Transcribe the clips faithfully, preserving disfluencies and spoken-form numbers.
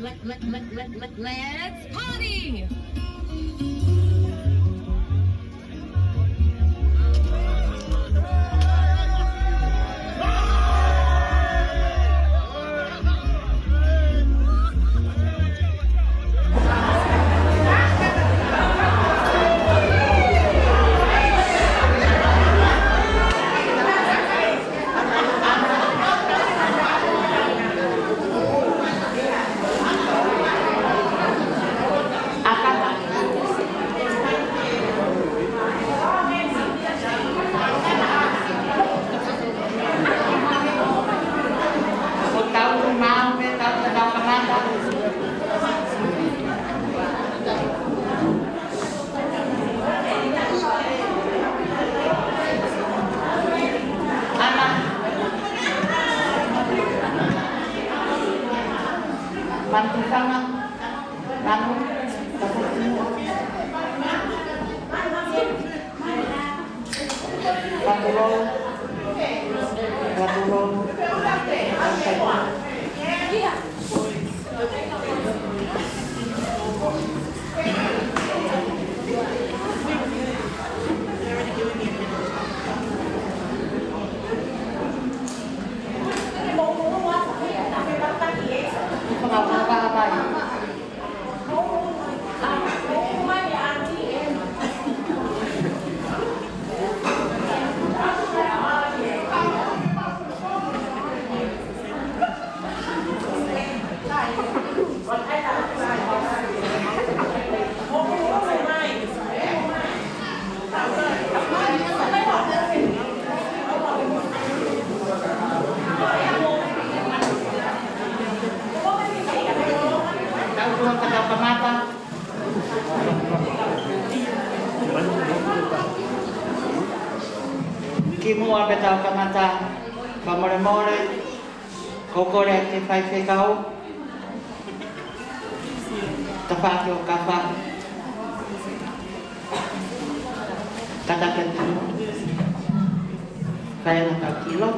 Let's party! Kimuʻa pea tau kamata fakamolemole, ko e kole ʻa e faifekau, tafaʻaki ʻo Kafa, kātaki atu, fai ana tau kilo,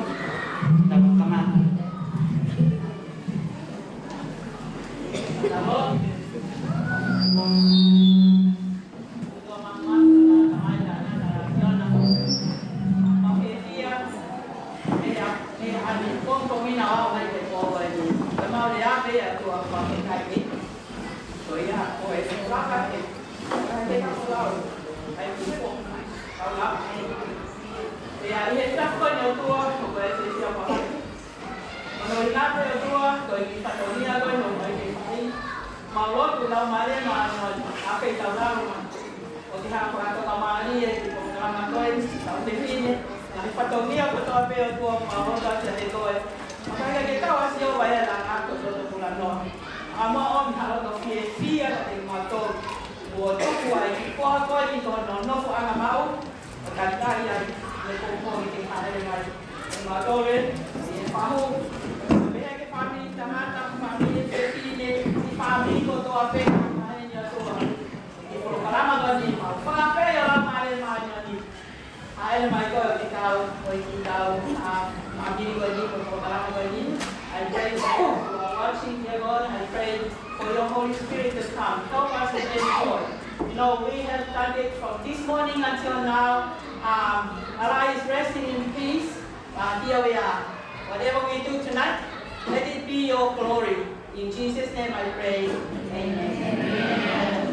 tau kamata. Hono ʻuhinga pē ʻOtua, ko e kiʻi fatongia ko ē ʻoku mai ke fai. Mau lotu Laumālie Māʻoniʻoni, ʻa e kei tau lau ma. ʻOku ke hanga ʻo fakatokamālie ʻi he polokalama ko eni, tau fefine, ʻa e fatongia kotoa pē ʻOtua mau lotu atu kiate koe. Pea ke kau ʻa Sihova ʻi he langa kotoa ʻo e pula noa. ʻA mau ʻomi ha loto fiefia kiate kimautolu. Kuo tuku ai ki koe ko eni ki hono nofoʻanga maʻu. ʻO talitali ai, ʻi he pongipongi ke hāʻele mai. ʻE mautolu, ʻi he fahu, pehē ki he fāmili tangata, fāmili fefine, ki he fāmili kotoa pē, ʻa eni ʻOtua. ʻI he polokalama ko eni, mau fakafeʻiloaki ʻa e Laumālie Māʻoniʻoni. Hāʻele mai koe ʻo ke kau, ʻo ke kau, ʻa, fāmili ko eni, ko e polokalama ko eni. I pray for those who are watching, dear Lord, I pray for your Holy Spirit to come. Help us to enjoy. You know, we have done it from this morning until now. Um, Allah is resting in peace. Uh, here we are. Whatever we do tonight, let it be your glory. In Jesus' name I pray. Amen.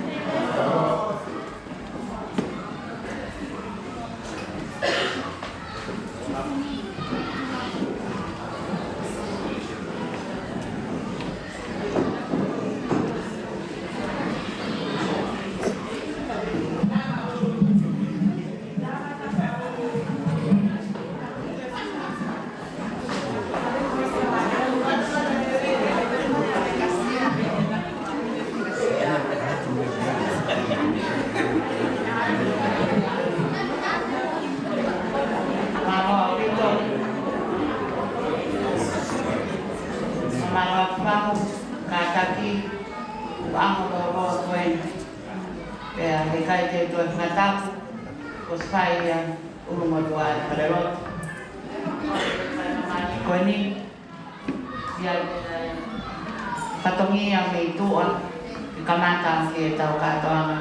Mālō ʻaupito, kātaki, ʻoku ʻamu tō roa ko ē. Pea he ʻikai te u toe fakatapu, ko e fai ia ʻulumotuʻa ʻa e falelotu. Ko eni, ia, Fatongia mei tuʻa, ʻi kamata ki he tau kātoanga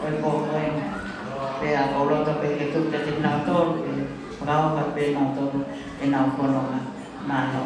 ʻo e pō ko eni. Pea ʻoku ou loto pē ke tuku kiate kinautolu, ke fakaʻofa pē nautolu ʻenau fononga. Mālō.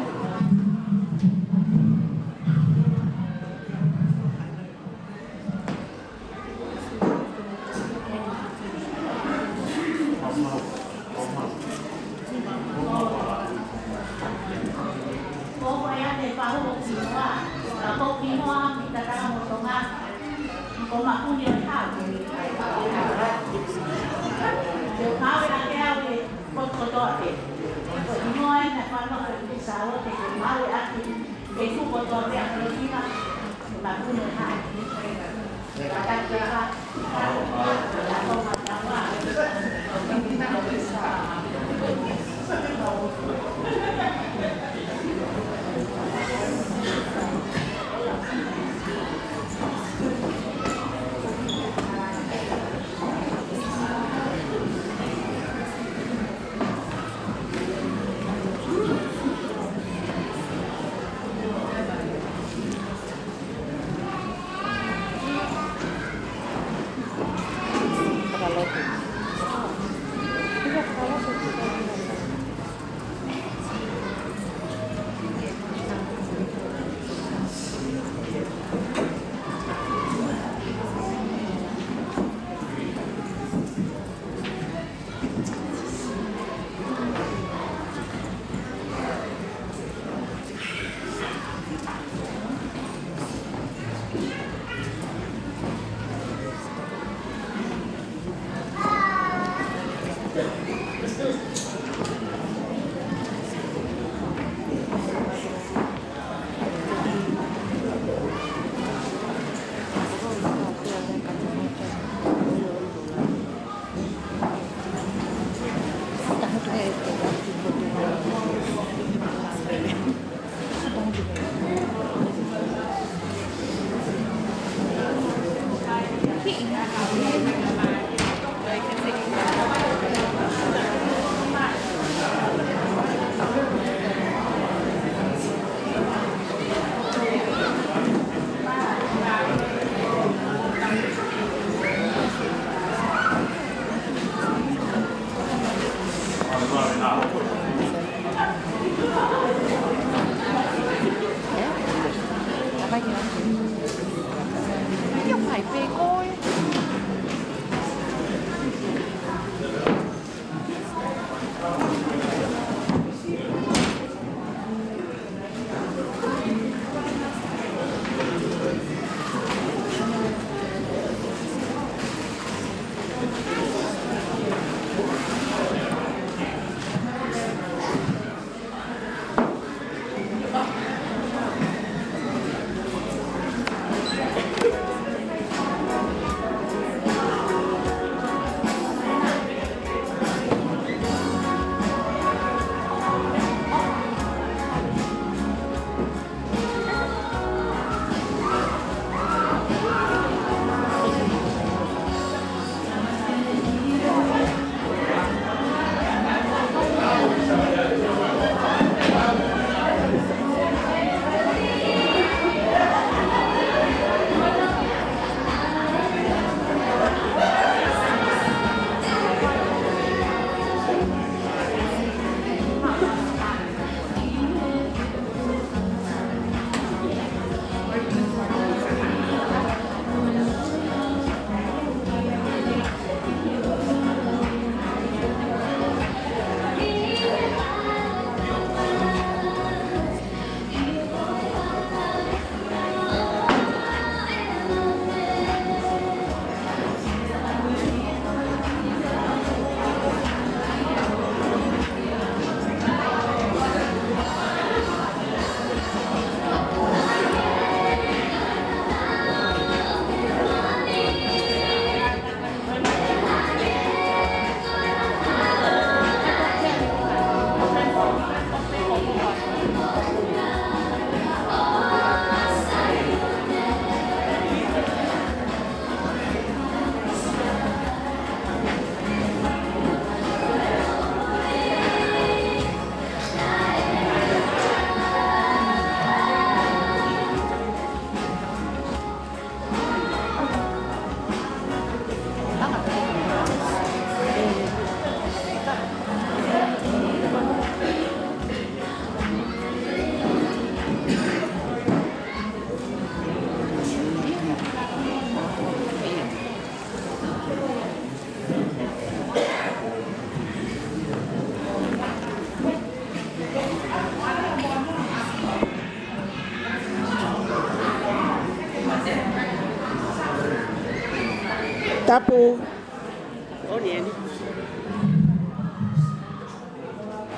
Tapu.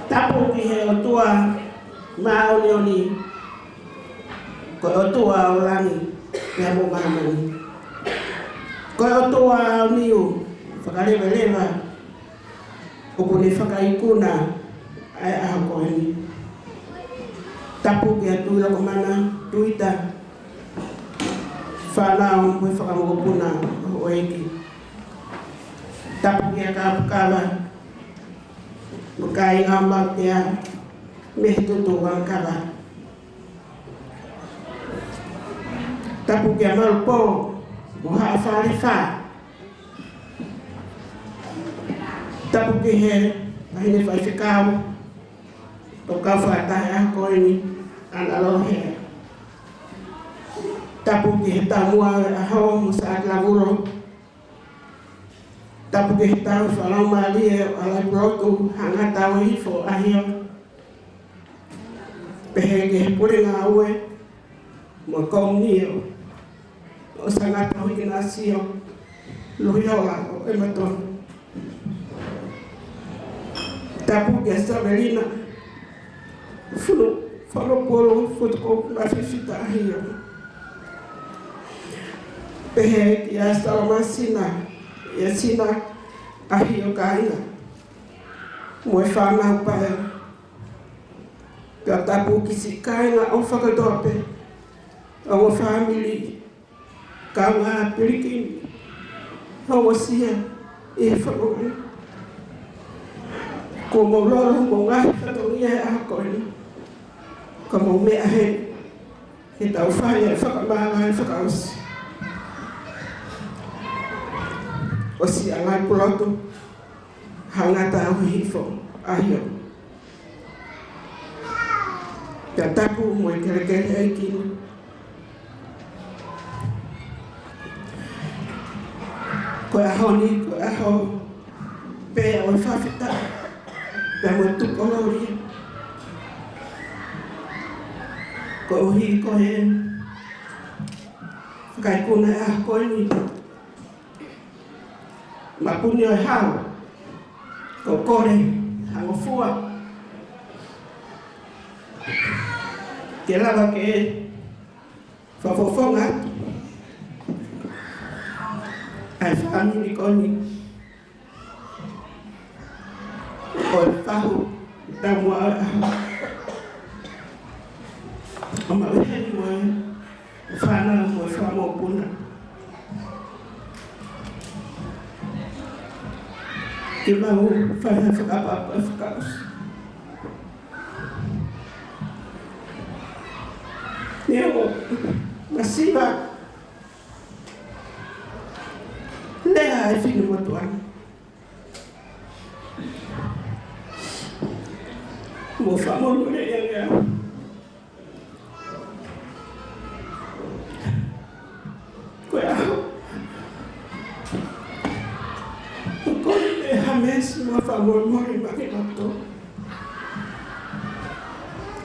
Tapu ki he ʻOtua māʻoniʻoni, ko e ʻOtua ʻo langi pea mo māmani. Ko e ʻOtua ʻo e niu fakalevaleva, ʻoku ne fakaikuna ʻa e ʻaho ko eni. Tapu kia Tuʻilokomana Tuita, fānau mo e fakamokopuna ʻo e ʻEiki. Tapu kia Kapukava mo e kāinga Mautea mei he tutu Vangakava. Tapu kia Malupō mo Haʻa Falefā. Tapu ki he Vahine Faifekau ʻoku kau fakataha he ʻaho ko eni, ʻAna Lolohea. Tapu ki he taumuʻa ʻo e ʻaho mo Saʻaki Lavulo. Tapu ki he tauhi fakalaumālie ʻo ʻAlaipulotu Hangata ʻUhihifo ʻAhio. Pehē ki he pule ngāue mo e kōmio ʻo Sangata ʻUhike Nāsio, Luhiola ʻo ʻEmatonu. Tapu kia Savelina Funu Falopolo Futuko Mafifita ʻAhio. Pehē kia Salomasina, ʻia Sina ʻAhio kāinga mo e fānau paea. Pea tapu ki siʻi kāinga ʻofa kotoa pē, ongo fāmili, kaungā pilikimi, ongosia ʻi he fonua ni. Kuo mou lolo homou ngaahi fatongia he ʻaho ko eni. Ka mou meʻa heni ke tau fai e fakamāvae fakaʻosi ʻo siʻi ʻAlaipulotu Hangata ʻUhihifo ʻAhio. Pea tapu mo e kelekele ʻEiki ni. Ko e ʻaho ni, ko e ʻaho pē ʻo e fakafetaʻi pea mo e tukuloli. Koeʻuhi ko e fakaikuna ʻa e ʻaho ko eni. Mapuni ʻo e Hau, ko e kole ha ngofua ke lava ke fakafofonga atu ʻa e fāmili ko eni ʻo e fahu taumuʻa ʻo e ʻaho. ʻO mau heni mo e fānau mo e fanga mokopuna ke mau fai ha fakaʻapaʻapa fakaʻosi. Neongo masiva, lea ʻa e finemotuʻa ni. Mou fakamolemole ange au. Ko e ʻaho ko eni, ʻe Hamesi, mou fakamolemole maʻa kinautolu.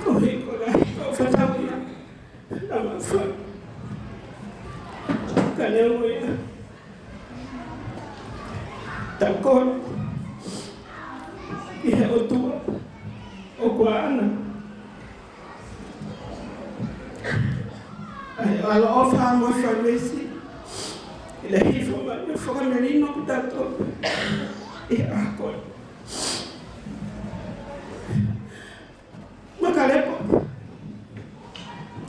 Koeʻuhi ko e ngaahi kau fānau ia naʻa mau fai. Ka neongo ia, tau kole ki he ʻOtua ʻoku ʻaʻana ʻa e ʻaloʻofa mo e fakameesi, ʻi he hifo mai ʻo fakamelino kitautolu ʻi he ʻaho ko eni. Makalepo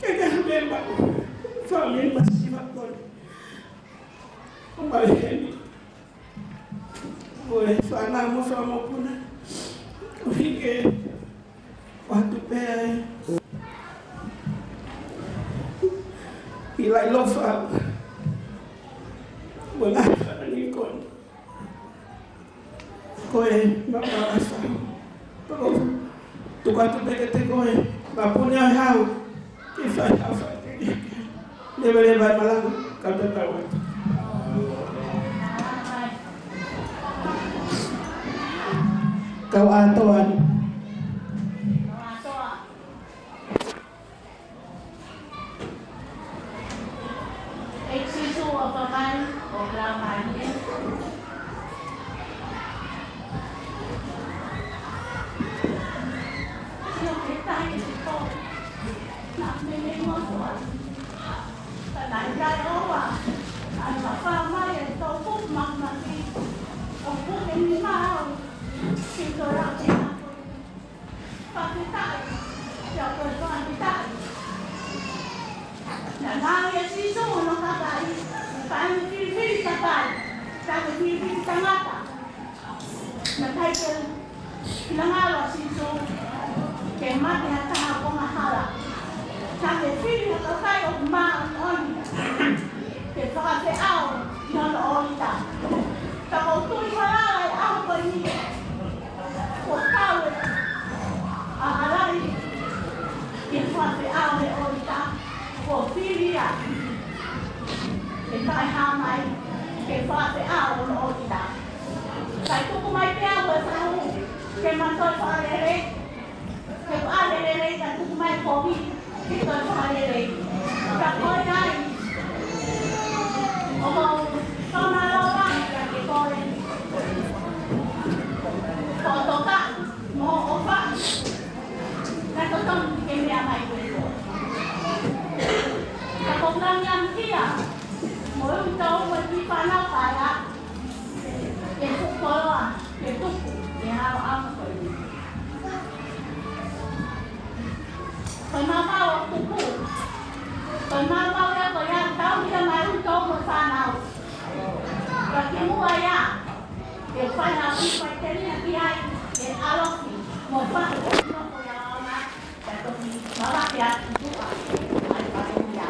ke ke hame ma fāmili masiva ko eni. ʻO mai heni mo e fānau mo e fanga mokopuna, ʻo hiki atu pē ai ki he ʻaloʻofa mo e ngaahi fānau ko eni. Ko e maʻu ʻa e ʻaho. Pea ʻoku tuku atu pē kiate koe, mapuni ʻa e Hau, ke fai ha fai ke ke. Leveleva e malanga, kau tatau atu. Kau ʻātoa. ʻEiki Sīsū ʻofa mai ʻo e Laumālie, Ka naʻe ʻikai ʻoua, ʻa e fakaʻamu mai e tau pupu makimaki, ʻo puke ni mau, ki to rau te ako. Fakafetaʻi, ʻio ko e fakafetaʻi. Naʻe ʻi ai ʻa Sīsū ʻi hono kakai, kae filifili kakai, kae filifili tangata. Naʻe ʻikai ke finangalo ʻa Sīsū ke mate ha taha ʻo e angahala. Ka ke fili ha kakai ʻoku māʻoniʻoni ke fakafeʻao ʻi hono ʻōlita. Ka ʻoku ou tui ʻoku ʻi ai e ʻaho ko eni, ʻoku kau e ʻaho lahi ke fakafeʻao he ʻōlita, ʻoku fili ia ke toe hā mai ke fakafeʻao hono ʻōlita. Kae tuku mai pē ʻa e fahu ke ma toe fakalele, ke fakalele, kae tuku mai kovi ke toe fakalele. Ka ko ia ai, ʻoku ou fakamālō lahi kiate koe, ko e toka mo e ʻofa. Naʻe totonu ke meʻa mai koe. Ka ko e ngaahi ʻamu ia, mo e ʻū tau mo e kiʻi fānau paea, ke fuʻu koloa, ke tuku, ke hao ʻamu ko eni. Ko e maumau ʻoku tupu. Ko e maumau ia ko ia, tau ia mai ʻū tau mo e fānau. Ka kimuʻa ia, ke fai ha kiʻi faiteliha ki ai, ke ʻalofi, mo fai ko ia ona, ke toki malaki atu tuʻa, ai fatongia.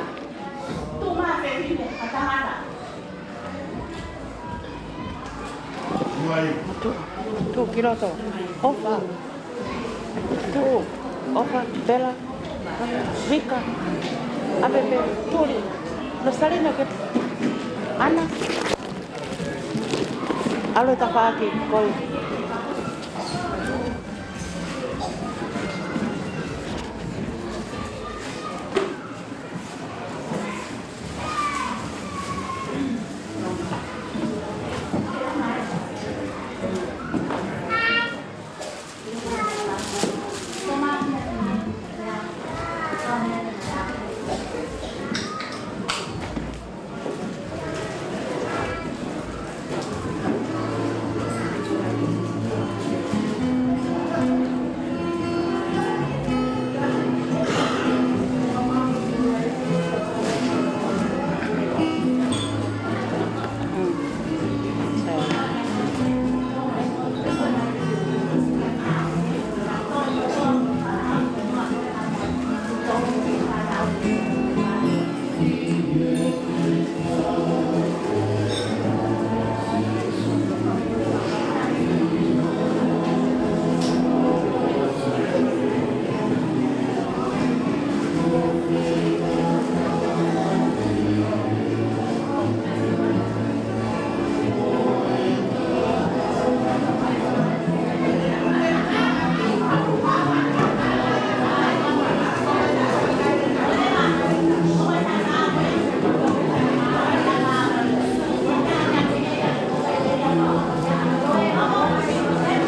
Tuʻu mai fefine, ʻa tangata. Tuʻu, tuʻu ki loto. ʻOfa. Tuʻu, ʻOfa, Pela, Vika, ʻApepe, Tuli, Losalina ke, ʻAna, ʻAlo e tafaʻaki, Koi.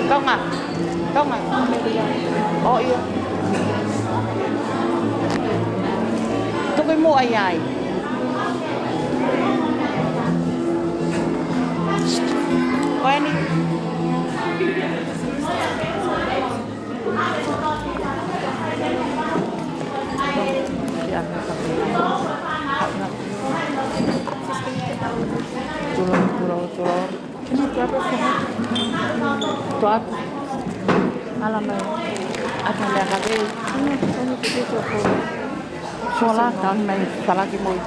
Tonga. Tonga. ʻOi. Tuku muʻa ia ai. Ko eni. Tulo, tulo, tulo. Tuʻu atu. ʻAla mai. ʻAta lea ka vei. Sola, tau mai, salaki moi.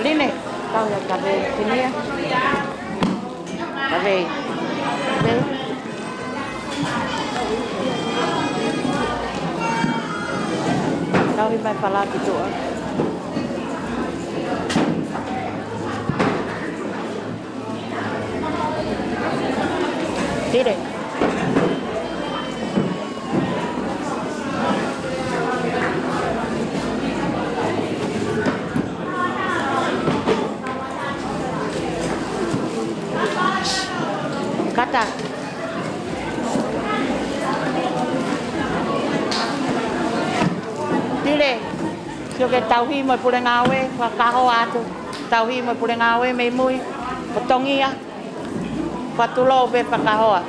Line, tau ia ka vei. Sinia. Ka vei. Vei. Tau mai salaki tuʻa. Tire. Kata. Tire. Sio ke tauhi mo e pule ngāue, fakakahoa atu. Tauhi mo e pule ngāue mei mui, ko Tongia, fakatulou pē fakakahoa.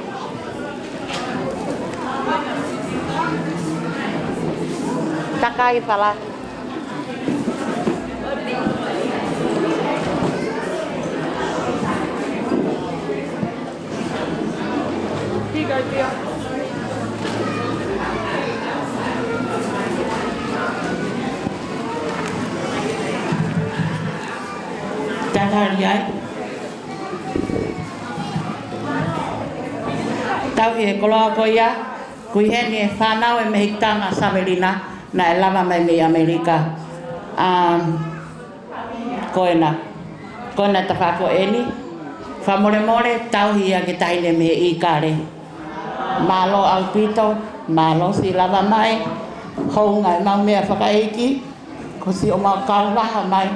Takai fala. Tatali ai. Tauhi e koloa ko ia, kui heni e fānau e mehikitanga Savelina, naʻe lava mai mei ʻAmelika. Um, Ko ena, ko ena tafaʻaki ko eni. Fakamolemole, tauhi ia ki he taʻahine mei he ʻIkale. Mālō ʻaupito, mālō siʻi lava mai. Hounga e mau meʻa fakaʻeiki, ko siʻomau kau laha mai.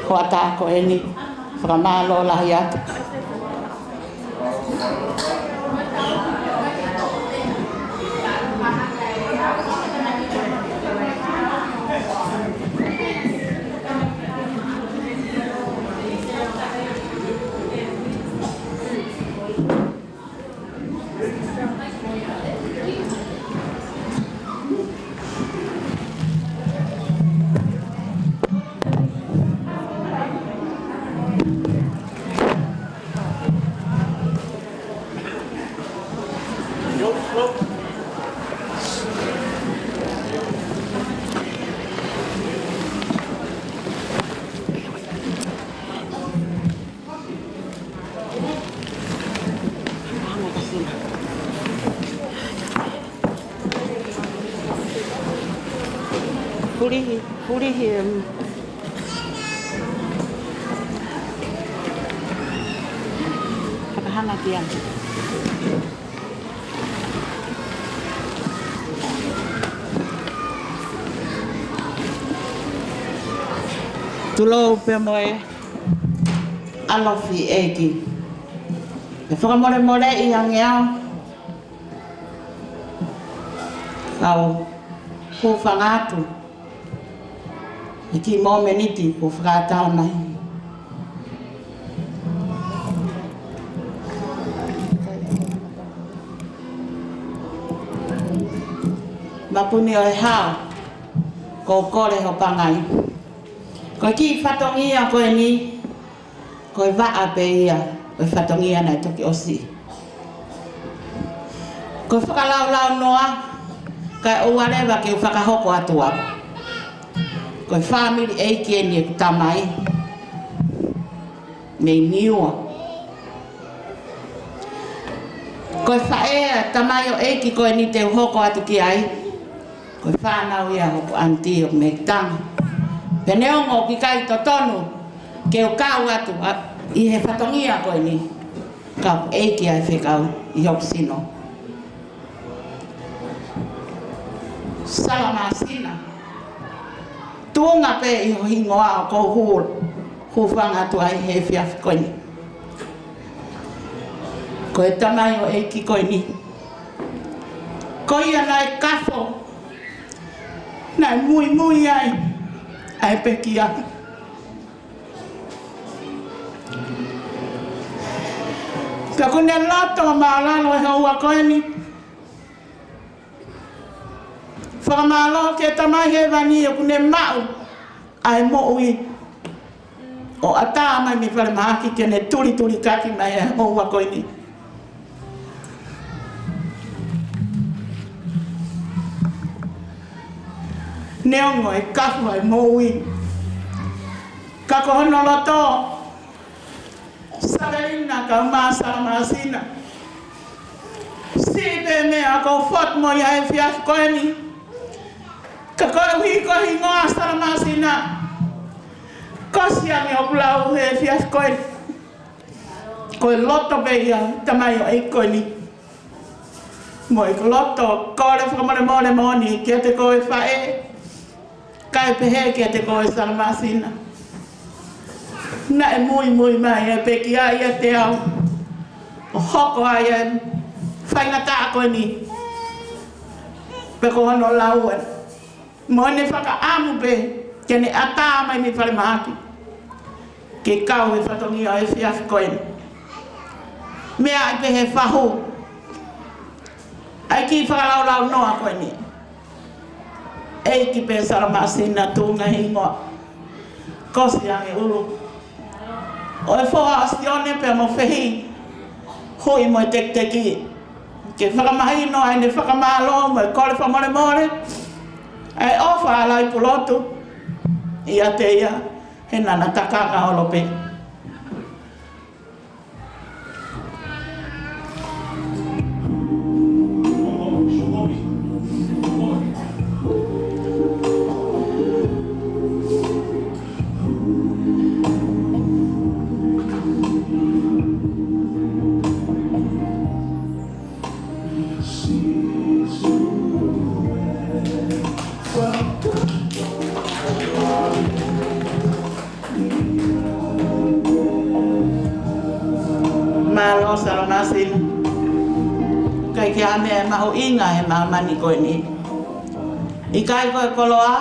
Ko ata ko eni, fakamālō lahi atu. Fulihi, fulihi, em, fakahanga ki ai. Tulou pē mo e ʻalofi ʻEiki. ʻE fakamolemoleʻi ange au. Kau hūfanga atu. ʻI he kiʻi momeniti kuo fakatau mai. Mapuni ʻo e hao, ʻoku ou kole ho pangai. Ko e kiʻi fatongia ko eni, ko e vaʻa pē ia ʻo e fatongia naʻe toki ʻosi. Ko e fakalaulaunoa, kae ʻoua leva ke u fakahoko atu au. Ko e fāmili ʻeiki eni ʻeku tamai, mei Niua. Ko e faʻē ʻa e tamaioʻeiki ko eni te u hoko atu ki ai, ko e fānau ia hoku ʻanitī ʻo mei Tonga. Pea neongo ʻoku ʻikai totonu ke u kau atu ʻa, ʻi he fatongia ko eni, ka ʻoku ʻeiki ʻa e fekau ʻi hoku sino. Salamasina. Tuʻunga pē ʻi ho hingoa ʻoku ou hū, hūfanga atu ai he efiafi ko eni. Ko e tamaioʻeiki ko eni, ko ia naʻe kafo, naʻe muimui ai ʻa e pekia. Pea ʻoku ne loto mālalo he houa ko eni. Fakamālō ki he Tamai Hēvani ʻoku ne maʻu ʻa e moʻui ʻo ʻatā mai mei falemahaki ke ne tulitulikaki mai he houa ko eni. Neongo e kafo ʻa e moʻui, ka ko hono loto, Savelina kae ʻumaʻā Salamasina. Siʻi pē meʻa ʻoku ou fot mo ia he efiafi ko eni. Ka koeʻuhi ko e hingoa Salamasina, kosi ange hoku lau he efiafi ko eni. Ko e loto pē ia tamaioʻeiki ko eni. Mo e loto kole fakamolemole moʻoni kiate koe faʻē. Kae pehē kiate koe Salamasina. Naʻe muimui mai e pekia ʻiate au ʻo hoko ai e faingataʻa ko eni. Pea ko hono lau ē, Mo ʻene fakaʻamu pē ke ne ʻatā mai mei falemahaki ke kau he fatongia ʻo e efiafi ko eni. Meʻa ai pē he fahu ʻa e kiʻi fakalaulaunoa ko eni. ʻEiki pē Salamasina, tuʻunga hingoa, kosi ange ʻulu. ʻO e foha ʻo Sione pea mo Fehi, hui mo e tekiteki, ke fakamahino ai ʻene fakamālō mo e kole fakamolemole ʻa e ʻofa ʻa Laipulotu ʻiate ia he naʻa na takanga holo pē. Mālō Salamasina. ʻIkai ke ʻi ai ha meʻa mahuʻinga he māmani ko eni. ʻIkai ko e koloa,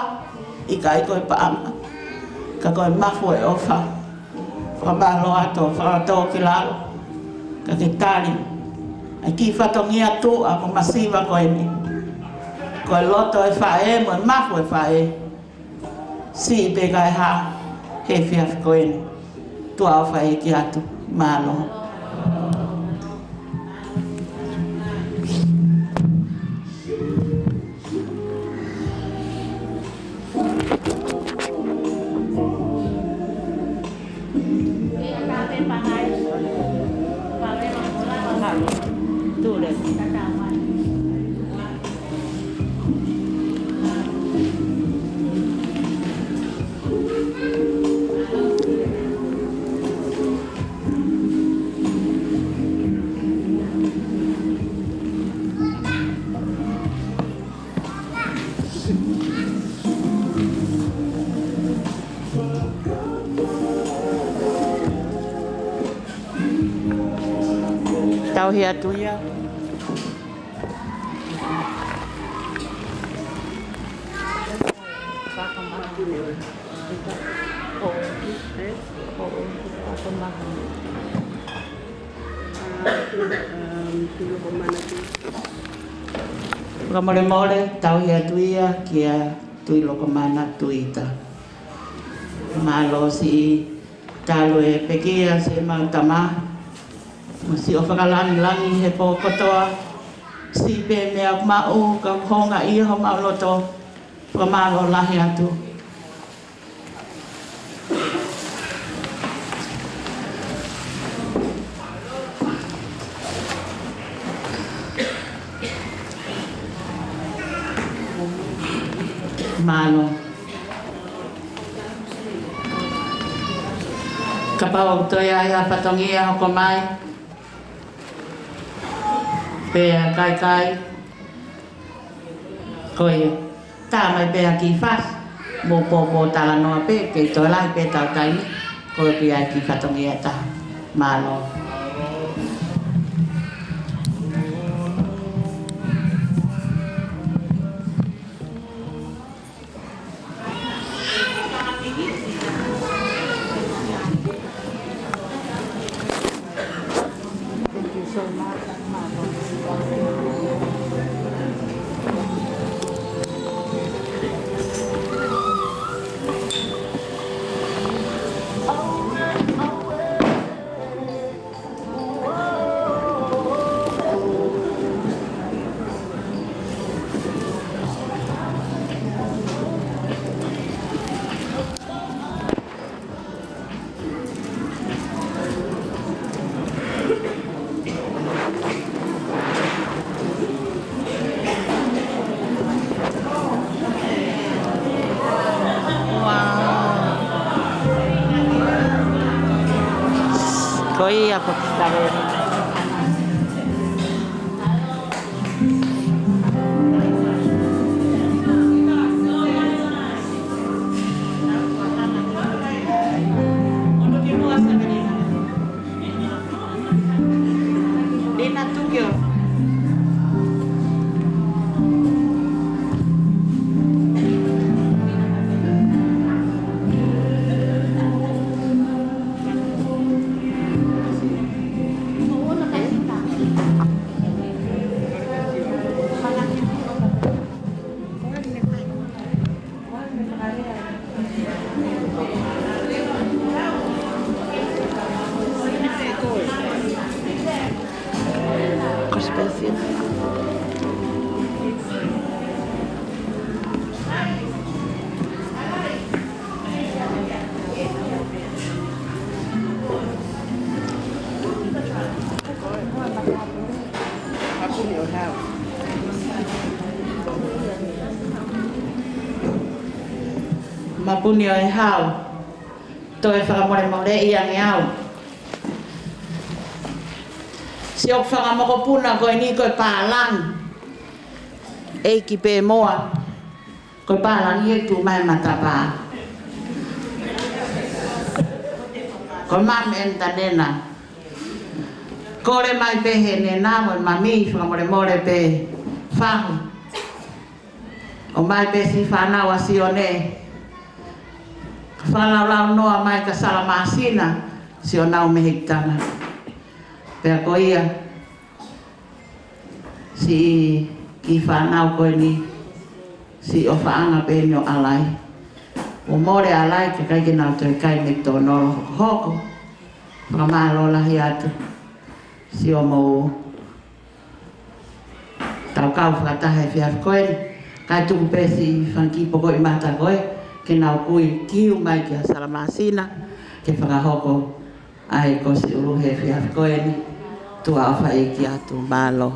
ʻikai ko e paʻanga, ka ko e mafu ʻo e ʻofa. Fakamālō atu, fakatō ki lalo, ka ke tali ʻa e kiʻi fatongia tuʻa mo masiva ko eni. Ko e loto ʻo e faʻē mo e mafu ʻo e faʻē. Siʻi pē kae hā he efiafi ko eni. Tuʻa ʻofa ʻEiki atu. Mālō. Tauhi atu ia. Fakamolemole, tauhi atu ia kia Tuʻilokomana Tuita. Mālō siʻi talu e pekia siʻemau tama. Mo siʻo fakalangilangi he pō kotoa. Siʻi pē meʻa ʻoku maʻu ka ʻoku houngaʻia homau loto. Fakamālō lahi atu. Mālō. Kapau ʻoku toe ʻi ai ha fatongia hoko mai, pea kaikai, ko ia. Tā mai pē ha kiʻi fasi, mou pōpōtalanoa pē, kei toe lahi pē ʻetau taimi, ko e pē ʻa e kiʻi fatongia ʻe taha. Mālō. Ko ia ko Sitaveni. Lina Tokyo. Mapuni ʻo e hau, toe fakamolemoleʻi ange au. Siʻoku fanga mokopuna ko eni ko e pālangi. ʻEiki pē moa, ko e pālangi ʻe tuʻu mai matapā. Ko Mami ʻEnitanena. Kole mai pē he nena mo e mami fakamolemole pē fahu. ʻOmai pē siʻi fānau ʻa Sione. Fakalaulau noa mai kia Salamasina, siʻonau mehikitanga. Pea ko ia, siʻi kiʻi fānau ko eni, siʻi ʻofaʻanga pē eni ʻo ʻAlai. ʻO mole ʻAlai, kae ʻikai ke nau toe kai mei Tonolo hokohoko. Fakamālō lahi atu. Siʻomou tau kau fakataha he efiafi ko eni, kae tuku pē siʻi fanga kiʻi pokoʻi mata ko ē, ke nau kui kiu mai kia Salamasina, ke fakahoko ʻa e kosi ʻulu he efiafi ko eni. Tuʻa ʻofa ʻeiki atu, mālō.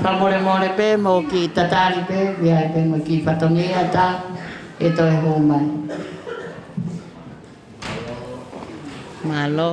Fakamolemole pē mo e kiʻi tatali pē, ʻi ai pē mo e kiʻi fatongia ʻe taha ʻe toe hū mai. Mālō.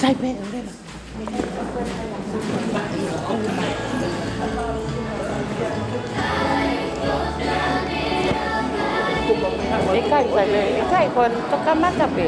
Sai pē, ʻo leva. ʻIkai, sai pē, ʻikai, ko e tokamaka pē.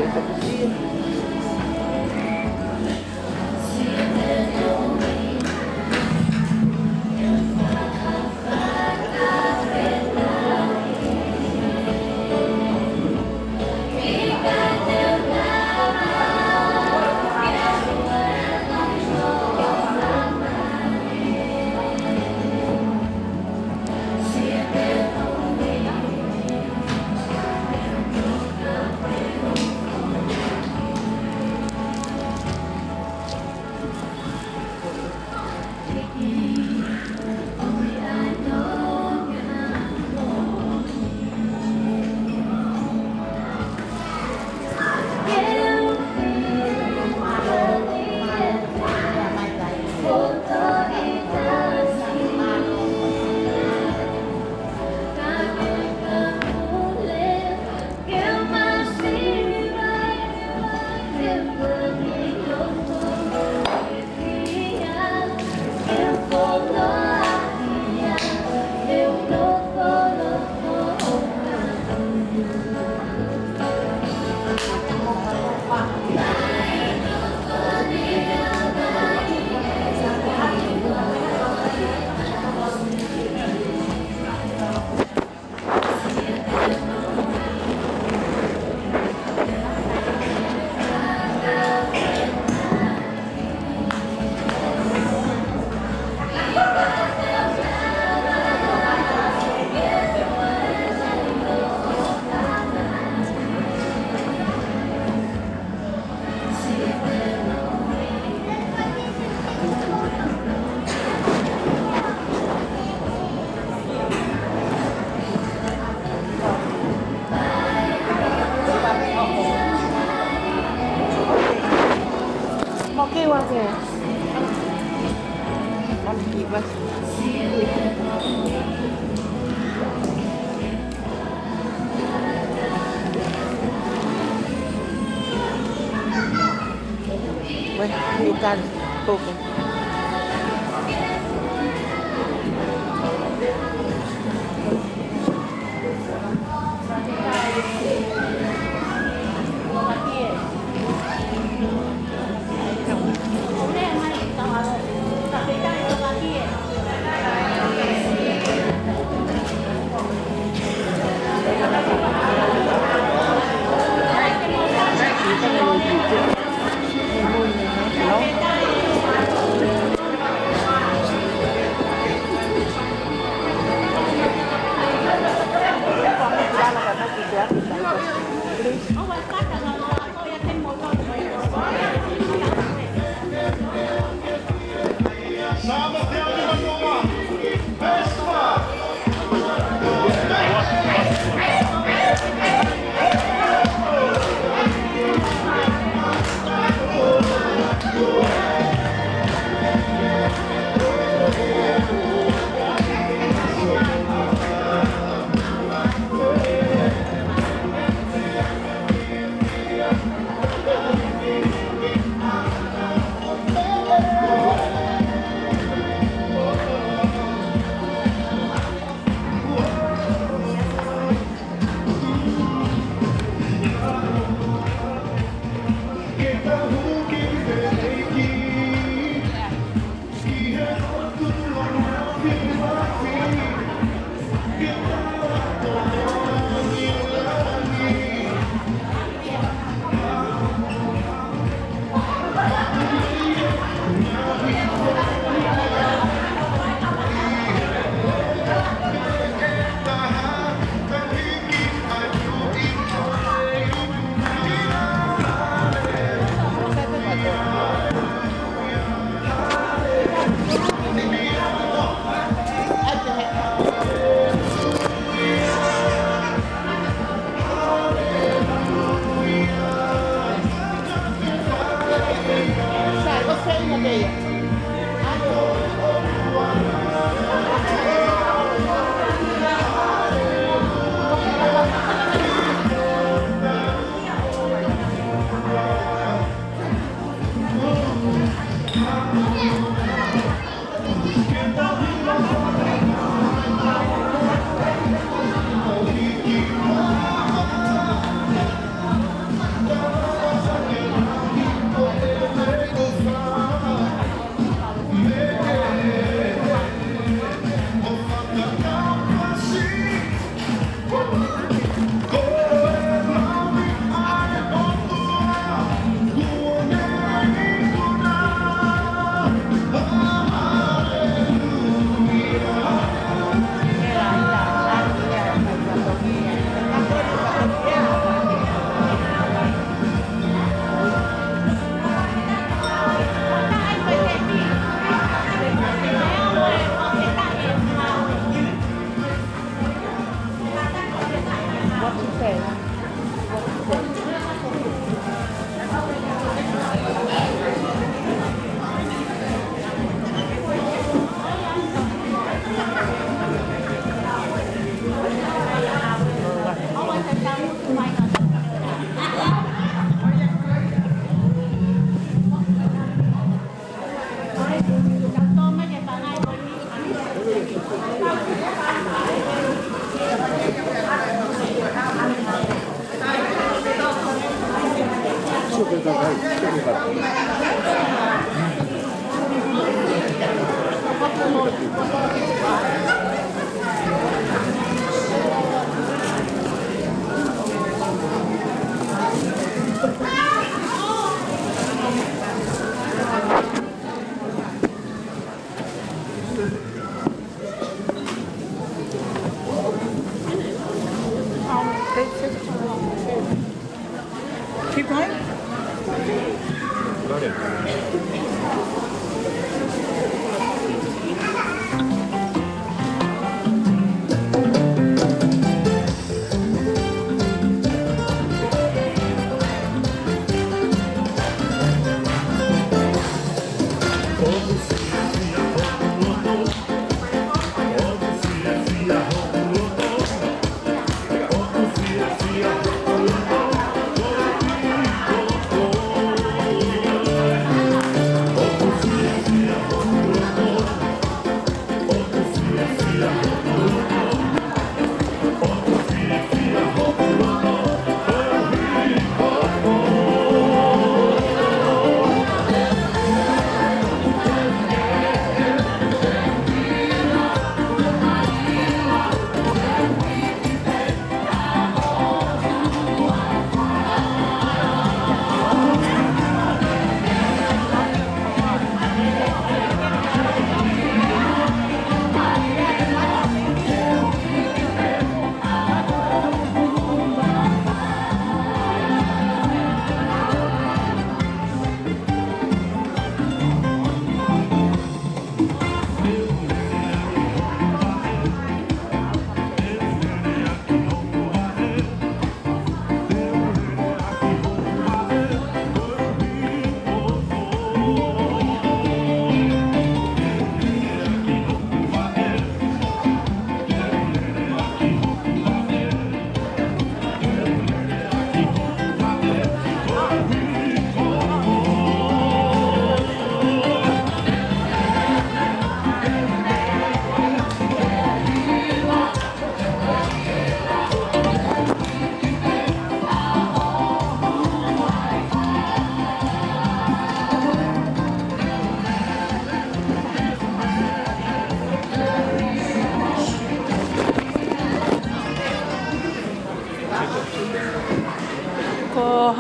Weh, you can cook. Keep going.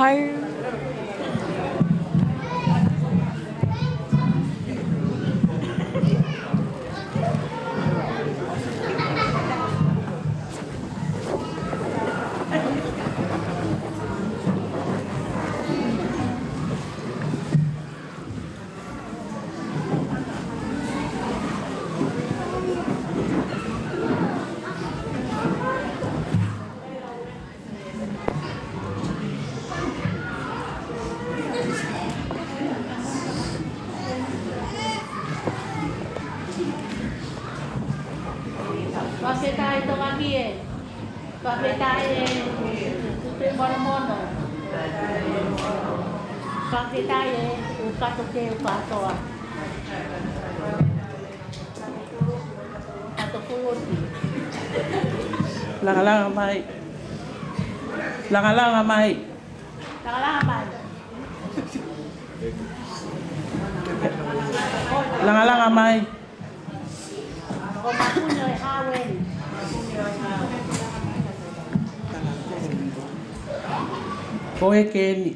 Ai. Fakafetaʻi Tonga ki he. Fakafetaʻi e Tuʻi Monomono. Fakafetaʻi e ʻū kato ke ʻū kātoa. Kato kuuti. Langalanga mai. Langalanga mai. Langalanga mai. Langalanga mai. Ko Mapuni ʻo e Hau eni. Ko e keni.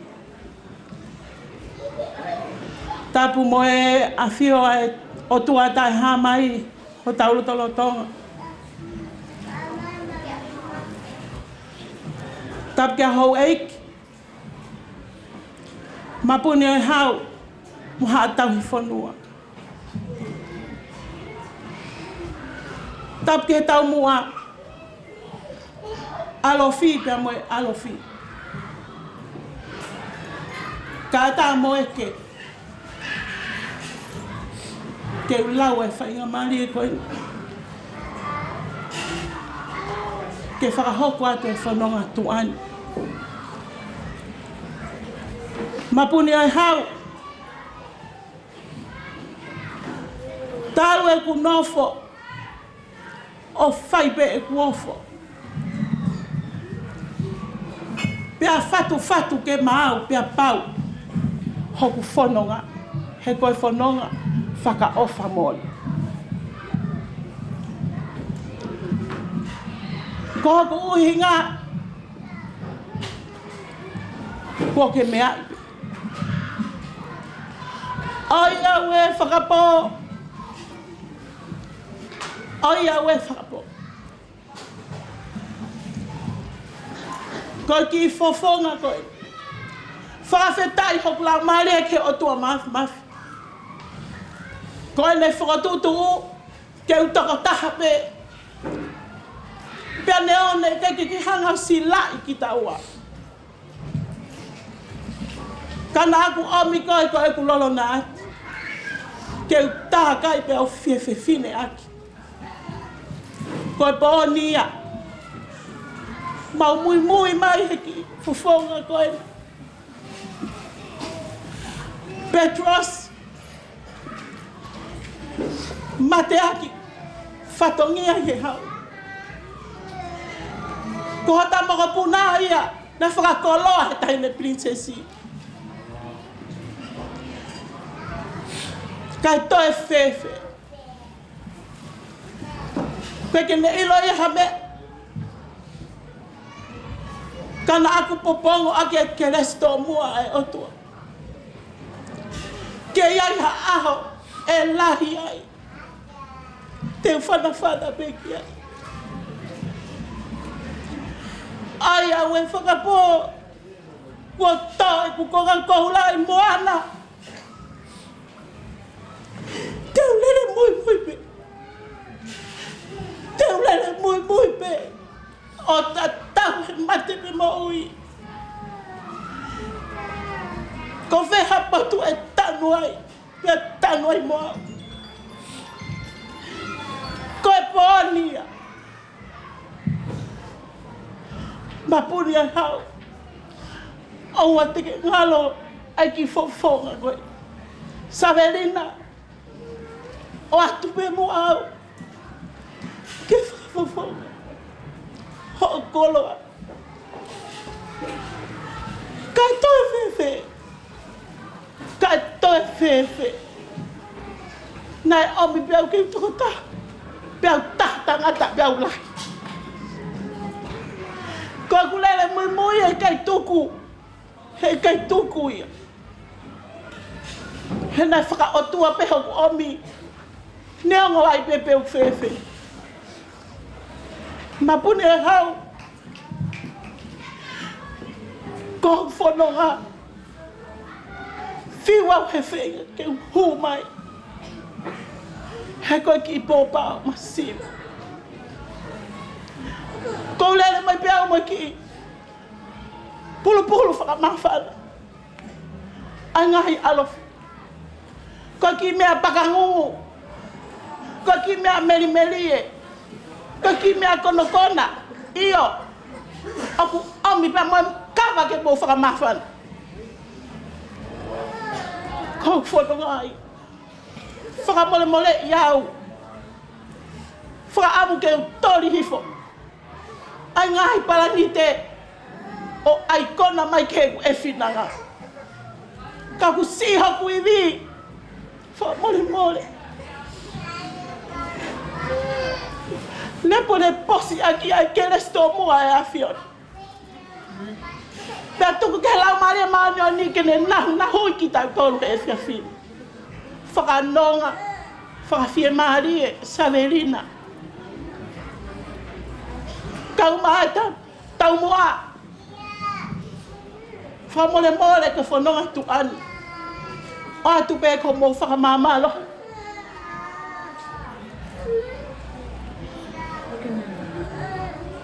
Tapu mo e ʻafio ʻa e ʻOtua taʻehāmai ʻi hotau lotolotonga. Tapu ki he houʻeiki. Mapuni ʻo e Hau, mo haʻa tauhi fonua. Tapu ki he taumuʻa ʻalofi pea mo e ʻalofi. Ka ta mo e ke ke u lau e faingamālie ko eni ke fakahoko atu e fononga tuʻa ni. Mapuni ʻo e Hau, talu ʻeku nofo ʻo fai pē ʻeku ofo. Pea fatufatu ke maau, pea pau hoku fononga, he ko e fononga fakaʻofa moʻoni. Ko hoku ʻuhinga, kuo ke meaʻi. ʻOiauē fakapō. ʻOiauē fakapō. Ko e kiʻi fofonga ko ē. Fakafetaʻi hoku laumālie ki he ʻOtua Māfimafi. Ko ʻene fokotuʻutuʻu ke u tokotaha pē. Pea neongo ʻikai ke ke hanga ʻo silaʻi kitaua. Ka naʻa ku ʻomi koe ko ʻeku lolo naʻa ke u tākai pea u fefine ʻaki. Ko e pōni ia. Mau muimui mai he kiʻi fofonga ko ē. Petros, mateaki, fatongia he hau. Ko hota mokopuna ia, naʻe fakakoloa he taʻahine pilinisesi. Kae toe fēfē. Pea ke ne ʻilo ia ha meʻa. Ka naʻa ku popongo ʻaki e kelesi tomuʻa ʻa e ʻOtua. Ke ʻi ai ha ʻaho ʻe lahi ai. Te u fanafana pē ki ai. ʻOiauē fakapō. Kuo tō ʻeku konga koula ʻi moana. Te u lele muimui pē. Te u lele muimui pē. ʻO tatau he mate pe moʻui. Ko fē ha potu ʻe tanu ai, pea tanu ai mo au. Ko e pōni ia. Mapuni ʻa e hau. ʻOua te ke ngalo ai ki fofonga ko ē. Savelina, ʻoatu pē mo au. Ke fakafofonga hoʻo koloa. Kae toe fēfē. Kae toe fēfē. Naʻe ʻomi pē au ke u tokotaha. Pea u taha tangata, pea u lahi. Ko ʻeku lele muimui ʻe ʻikai tuku. He ʻikai tuku ia. He naʻe fakaʻotua pē hoku ʻomi. Neongo ai pē pe ʻoku fēfē. Mapuni ʻe hau. Ko hoku fononga. Fiu au he feinga ke u hū mai. He ko e kiʻi pōpao masiva. Ko u lele mai pē au mo e kiʻi pulupulu fakamāfana. ʻA e ngaahi ʻalofi. Ko e kiʻi meʻa pakangungu. Ko e kiʻi meʻa melimelie. Ko e kiʻi meʻa konokona. ʻIo. ʻOku ʻomi pē mo e kava ke mou fakamāfana. Ko u fononga ai. Fakamolemoleʻi au. Fakaʻamu ke u toli hifo ʻa e ngaahi palanite ʻo ʻai kona mai ki heʻeku ʻefinanga. Ka ʻoku siʻi hoku ivi. Fakamolemole. Nepo ne posi ʻaki ʻa e kelesi tomuʻa ʻa e ʻAfiona. Pea tuku ke Laumālie Māʻoniʻoni ke ne nahunahuʻi kitautolu he efiafi ni. Fakanonga, fakafiemālie, Savelina. Kau mai ta, taumuʻa. Fakamolemole ke fononga tuʻa ni. ʻOatu pē ko mou fakamāmalo.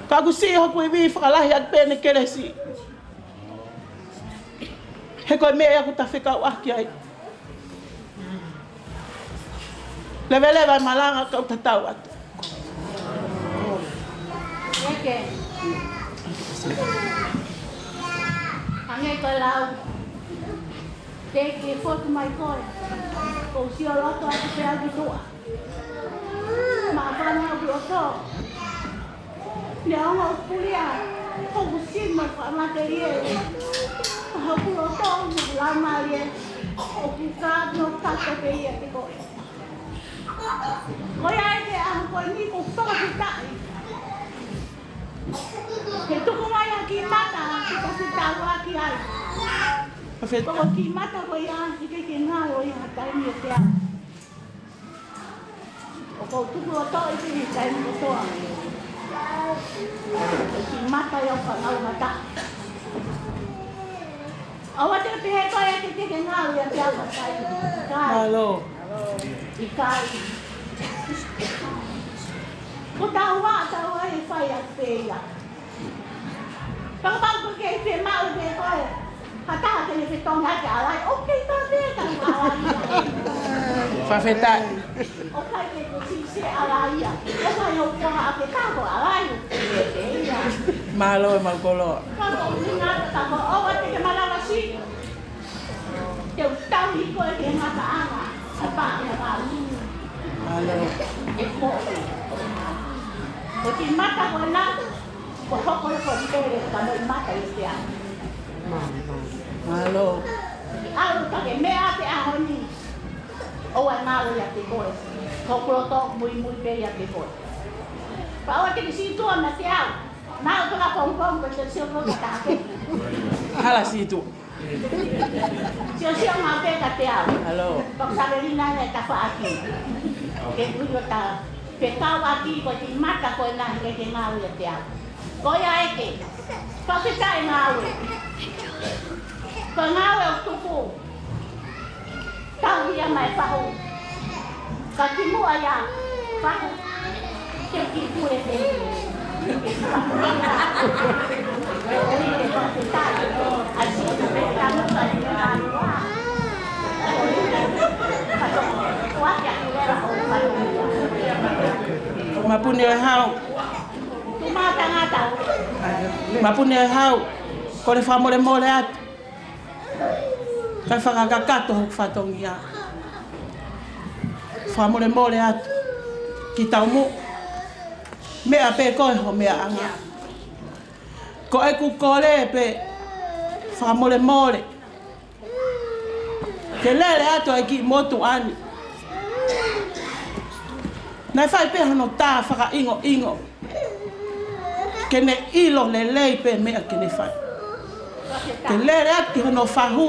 Ka ʻoku siʻi hoku ivi, fakalahi atu pē ʻene kelesi. He ko e meʻa ia ʻoku ta fekauʻaki ai. Leveleva e malanga kau tatau atu. Eke. Hangē ko e lau. Te ke fotu mai koe. Ko u sio loto atu pē au ki tuʻa. Māfana au ki ʻoto. Neongo ʻoku pulia hoku sino fakamatelie, hoku loto mo e laumālie, ʻoku ka no kata pē ia ki koe. Ko ia ai ke ʻaho ko eni ʻoku ou fakafetaʻi. Ke tuku mai ʻa e kiʻi mata, ke kasi tau ʻaki ai. Fakafetaʻi. Ko e kiʻi mata ko ia, ʻikai ke ngalo ia ha taimi ʻe teau. ʻOku ou tuku loto ʻi he taimi kotoa. ʻI he mata ia ʻo fānau mata. ʻOua te ke pehē ko e ke te ke ngalo ia te aka kai. ʻIkai. Mālō. ʻIkai. Ko tau ā, tau ā e fai a pē ia. Kapau ko ke fiemaʻu pē koe, ha taha ke ne fetongi ʻaki ʻa e ʻalai, ʻoku kei pā pē ka ʻalai ia. Fakafetaʻi. ʻOku ʻikai ke ko si se ʻalai ia. ʻOku ʻikai ʻo ko ha ake ka ko ʻalai. Mālō e mau koloa. Ka ko ʻuhinga ka ko ʻoua te ke manavasi. Te u tauhi koe ki he ngataʻanga ʻa e paʻanga vau. Mālō. ʻE ko e. Ko e kiʻi mata ko ena, ko e hoko ia ko e pele ka mo e mata ʻi te anga. Mālō. ʻAlu ka ke meʻa te ʻaho ni. ʻOua ʻe ngalo ia te koe. Ko hoku loto muimui pē ia te koe. Pea ʻoua te ke sītuʻa meiate au. Naʻa ku ka pongipongi ko e sio ko ka take. Hala sītuʻa. Sio sio mā pē ka te au. Mālō. Ko Savelina ne tafaʻaki. Ke kui o ta fekauʻaki ko e kiʻi mata ko ena he ke ngāue ʻiate au. Ko ia eke. Fakafetaʻi ngāue. Ko e ngāue ʻoku tuku. Tauhi ia mai fahu. Ka kimuʻa ia fahu. Ke ki pule te. Mapuni ʻe hau. Mapuni ʻe hau. Kole fakamolemole atu. Kae fakakakato hoku fatongia. Fakamolemole atu. Ki taumuʻa. Meʻa pē koe ho meʻaʻanga. Ko ʻeku kole pē fakamolemole. Ke lele atu ai ki motuʻa ni. Naʻe fai pē hano tā fakaʻingoʻingo. Ke ne ʻilo lelei pē meʻa ke ne fai. Ke lele atu ki hono fahu,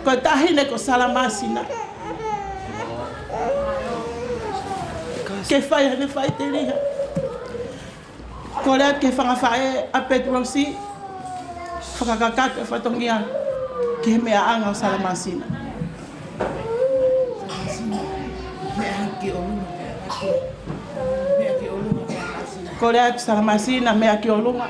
ko e taʻahine ko Salamasina. Ke fai haʻane faʻiteliha. Kole atu ki he fanga faʻē ʻa Petrosi, fakakakato e fatongia ki he meʻaʻanga ʻo Salamasina. Kole atu Salamasina, meʻa ki ʻolunga.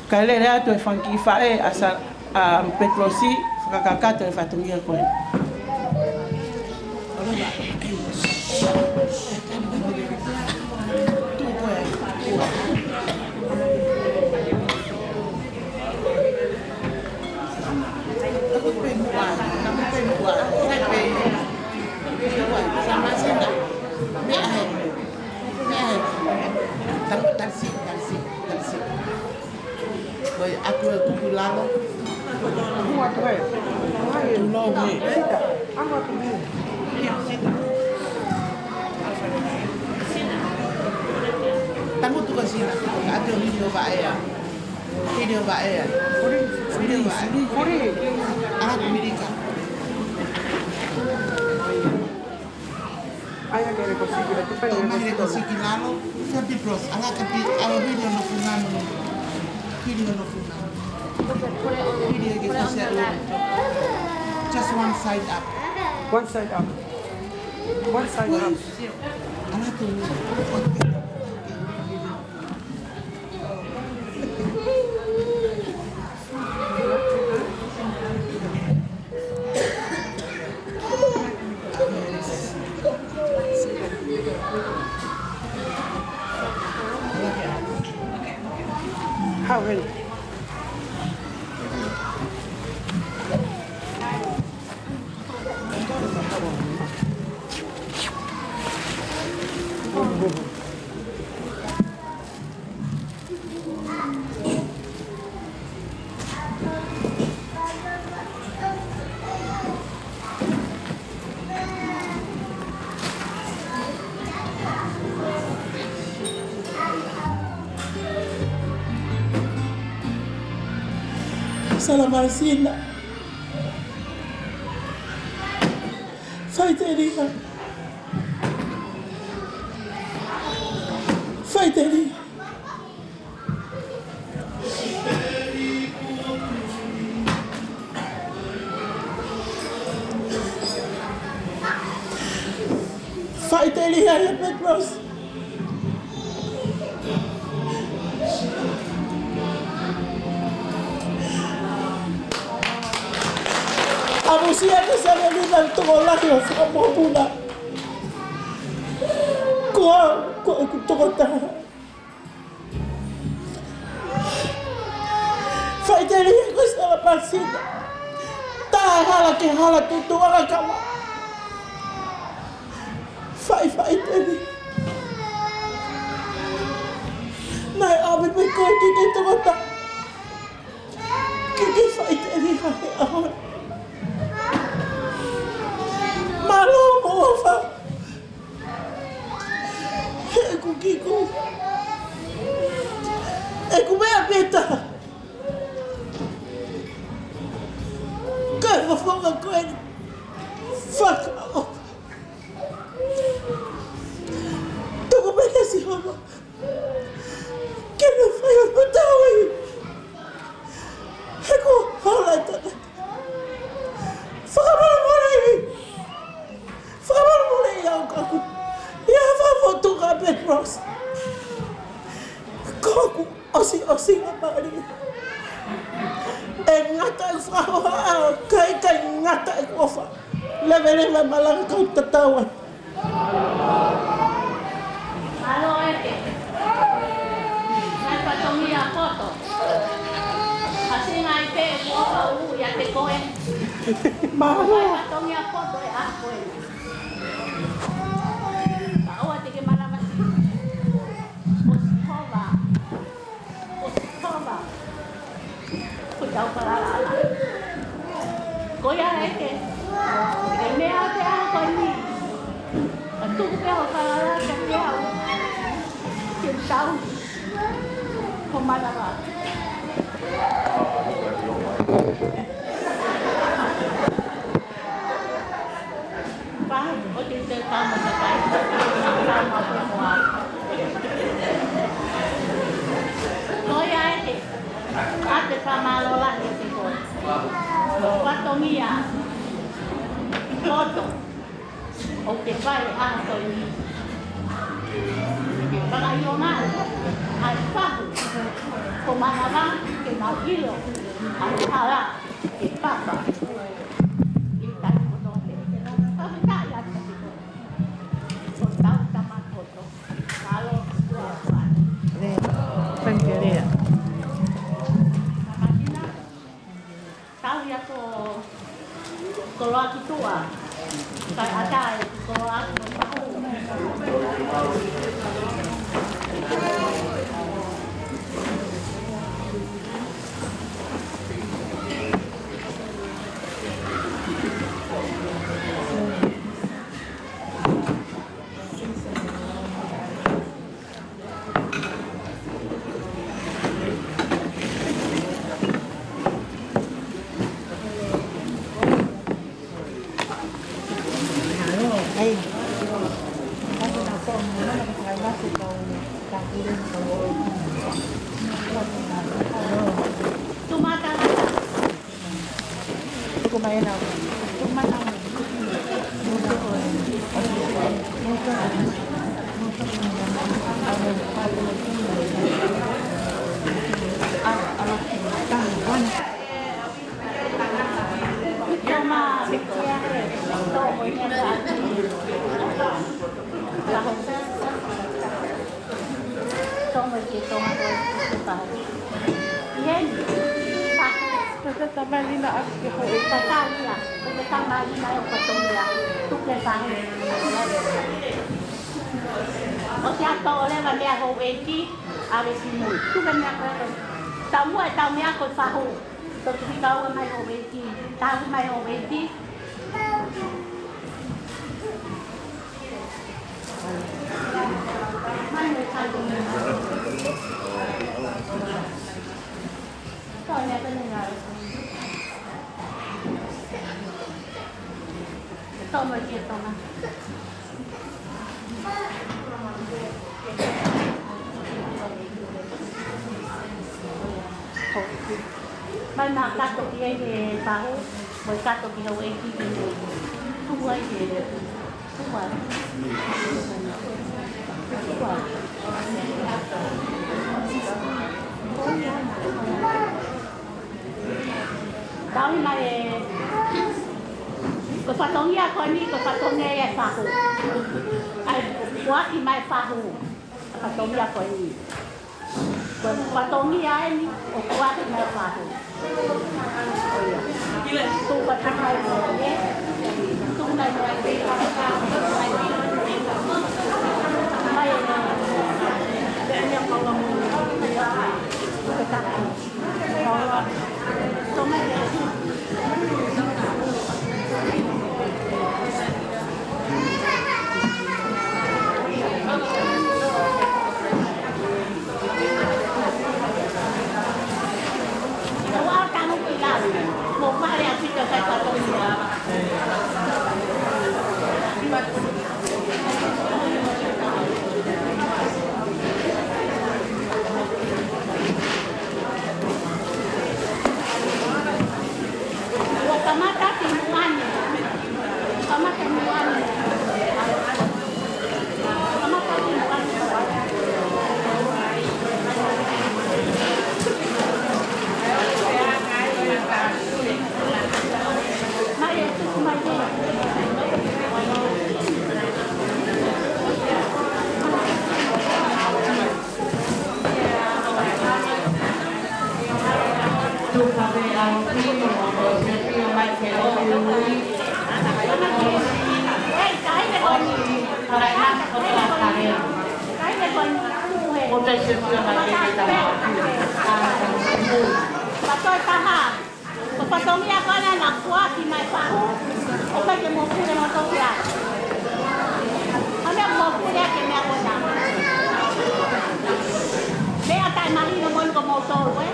Kae lele atu e fanga kiʻi faʻē ʻa Sa-, ʻa Petrosi, fakakakato e fatongia ko ē. Ko e ʻaku e kuku lalo. Kuku atu ē. Tulou ē. Sita. ʻAku atu ē. Tangutu ka sina. Atu hili ʻo vaʻea. Hili ʻo vaʻea. Hili ʻo vaʻea. Hili. ʻAku milika. Ai, ake le kosiki, le tupe le kosiki. Kosiki lalo, ka Petros, ala ka pi, ala hili hono funga mo. Hili hono funga. Hili ke kose atu. Just one side up. One side up. One side up. Ala tu. How many? Salamasina. Faʻiteliha. Faʻiteliha. Faʻiteliha ia Petros. ʻAmusia ke sanga ni ngan tokolahi ʻo fakamopuna. Ko au, ko ʻeku tokotaha. Faʻiteliha ko Salamasina. Tā hala ke hala tutu ala kama. Faʻi, faʻiteliha. Naʻe ʻave pē koe ke ke tokotaha. Ke ke faʻiteliha he ʻaho ni. Mālō mo ʻofa. He ʻeku kiku. ʻEku meʻa pē taha. Kae fofonga ko eni. Fakaʻofa. Tuku pē kia Sihova. Ke ne fai hono tauhi. He ko hola tata. Fakamolemole. Fakamolemole ia ʻo kaku. Ia fakafotu ka Petros. Ko ʻeku ʻosiʻosinga mali. ʻE ngata e fakahohaʻa, kae ʻikai ngata e ʻofa. Leveleva malanga kau tatau ai. Mālō ʻEiki. Ngaahi fatongia poto. Kasi ngaahi pē kuo ka ʻuʻu ia te koe. Mālō. Ngaahi fatongia poto ʻe ʻa koe. Ka ʻoua te ke malava si. ʻO Sihova. ʻO Sihova. Ko ʻetau falala. Ko ia ʻEiki. ʻE meʻa te au ko eni. Ka tuku pē hoʻo falala kiate au. Ke tau. Ko malava. Pahu, ʻoku te tau mo takai. Tau mo pēmoa. Ko ia ē, ʻa te fakamālō lahi ʻi he ko. Fatongia. Koto. ʻOku te fai ʻa e ʻaho ko eni. Ke fakaʻilonga ai ʻa e fahu. Ko manava ke mau ʻilo ʻa e hala ke papa. ʻI tahi kotoa pē. Fakafetaʻi atu ki he ko. Ko tau tama koto. Kalo tua tua. Lea. Thank you, Lea. Makina. Tau ia ko, ko loa ki tuʻa. Kai ata e ko loa ki tuʻa. Tuku mai ena. Tuku mai ena. Toma ke toma ko e pahu. Ien, pahu. Ko te tamalina ʻa ke houʻeiki. Tamalina, ko te tamalina ʻo Fatongia. Tuku e pahu. ʻOsi ʻato ʻo leva meʻa houʻeiki, ʻave ki mui. Tuku e meʻa ko e. Taumuʻa e tau meʻa ko e pahu. Toki hika ua mai houʻeiki. Tau mai houʻeiki. Mai ma kato ki ai he pahu, mo e kato ki houʻeiki ki he tuku ai he, tuku ai. Tuku ai. Tau mai e, ko Fatongia ko eni, ko Fatongia e pahu. ʻAi, kuaki mai pahu. Fatongia ko eni. Ko Fatongia eni, ʻoku ʻasi mai pahu. Ko ia. Tuku atu mai ko ia. Tuku mai ko ia. Mai e. Ko e tapu. Ko e tapu. Kamata ki muʻa ni. Kamata ki muʻa ni. Kamata ki muʻa ni. Mai e tuku mai e. Ko Fatongia ko ena naʻe kuaki mai pahu, ʻo mai ke mou pule mo tau pea. ʻA meʻa mou pule ke meʻa ko ena. Meʻa taʻemahino mo ni ko mou tau, ē?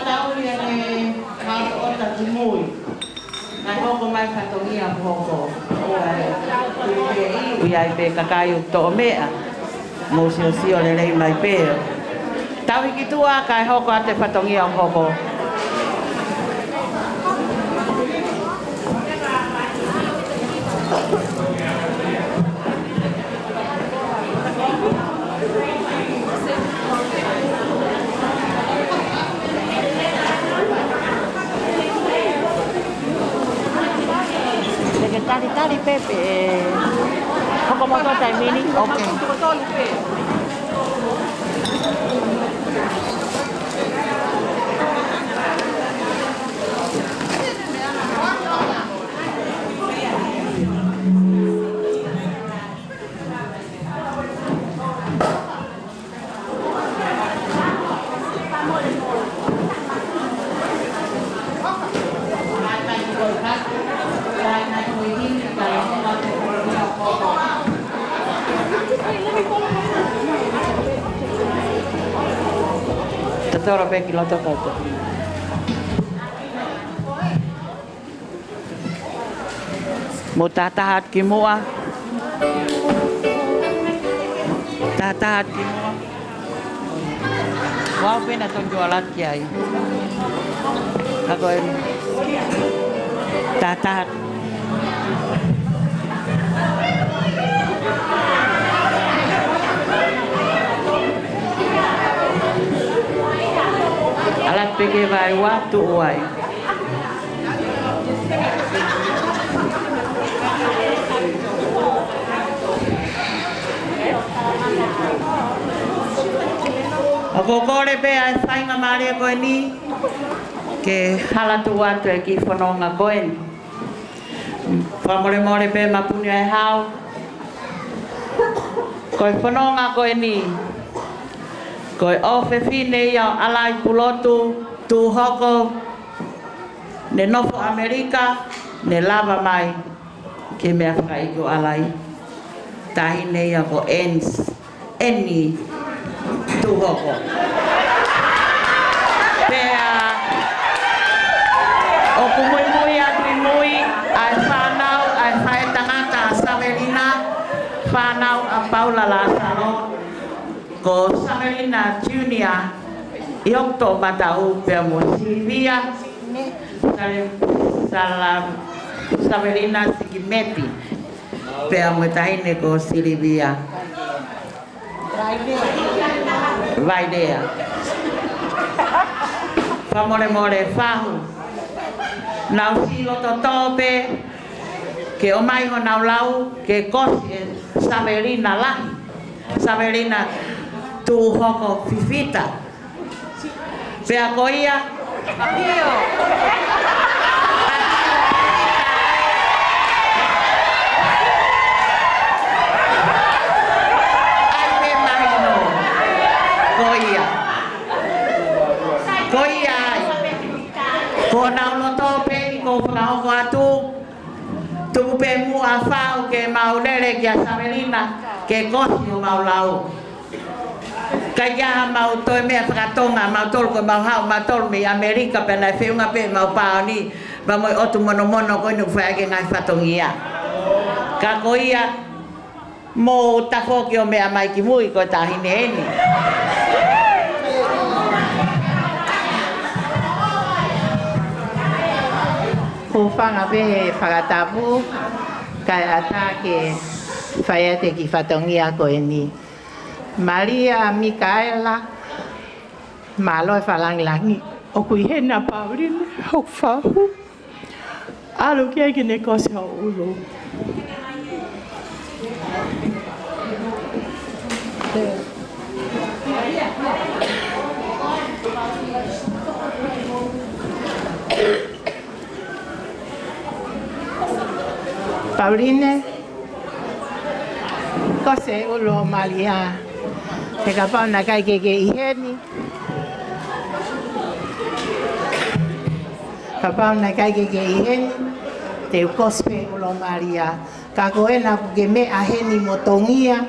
Tautau ia ne hako ʻo taku mui. Naʻe hoko mai fatongia hoko. ʻOku ʻi ai pē kakai ʻoku toʻo meʻa. Mou siosio lelei mai pē. Tau hiki tuʻa kae hoko atu e fatongia ʻoku hoko. Te ke talitali pē pe ʻe hoko moutolu taimi ni. Ok. Totolo pē ki loto koutou. Mou tahataha atu ki muʻa. Tahataha atu ki muʻa. Ua pē na tonju ala ki ai. Ako e. Tahataha atu. Ala pē ke vaeua tuʻu ai. ʻOku ou kole pē ʻa e faingamālie ko eni ke hala tuʻu atu e kiʻi fononga ko eni. Fakamolemole pē Mapuni ʻa e Hau. Ko e fononga ko eni, ko e ʻofefine ia ʻo ʻAlai Pulotu Tūhoko, ne nofo ʻAmelika, ne lava mai ki he meʻa fakaʻeiki ʻo ʻAlai. Taʻahine ia ko ʻEni, ʻEni Tūhoko. Pea ʻoku muimui atu ʻi mui ʻa e fānau, ʻa e faʻētangata ʻa Savelina, fānau ʻa Paula Lasalo, ko Savelina Junior ʻi ʻOkitopa Tau pea mo Silivia Sale-, Sala-, Savelina Sikimeti pea mo e taʻahine ko Silivia Vailea. Fakamolemole Fahu. Naʻá ku siʻi loto tō pē ke ʻomai honau lau ke kosi e Savelina lahi. Savelina Tūhoko Fifita. Pea ko ia. ʻApio. ʻAi pē mahino. Ko ia. Ko honau loto pē ʻeni ʻoku ou fakahoko atu, tuku pē muʻa fau ke mau lele kia Savelina, ke kosi homau lau. ʻIkai ke ʻi ai haʻamau toe meʻa fakatonga, mautolu ko ʻemau haʻu mautolu mei ʻAmelika, pea naʻe feʻunga pē ʻemau pāoni, pea mo e ʻotu monomono ko eni ʻoku fai ʻaki e ngaahi fatongia. Ka ko ia, mou tafoki ʻo meʻa mai ki mui, ko e taʻahine ʻeni. Hūfanga pē he fakatapu, kae ʻatā ke fai atu e kiʻi fatongia ko eni. Malia Mikaela, mālō e fakalāngilangi. ʻOku ʻi heni ʻa Pauline Hokufahu. ʻAlu ki ai ke ne kosi hoʻo ʻulu. Pauline, kosi e ʻulu ʻo Malia. He kapau naʻe ʻikai ke ke ʻi heni, kapau naʻe ʻikai ke ke ʻi heni, te u kosi pē e ʻulu ʻo Malia. Ka ko ena ʻoku ke meʻa heni mo Tongia,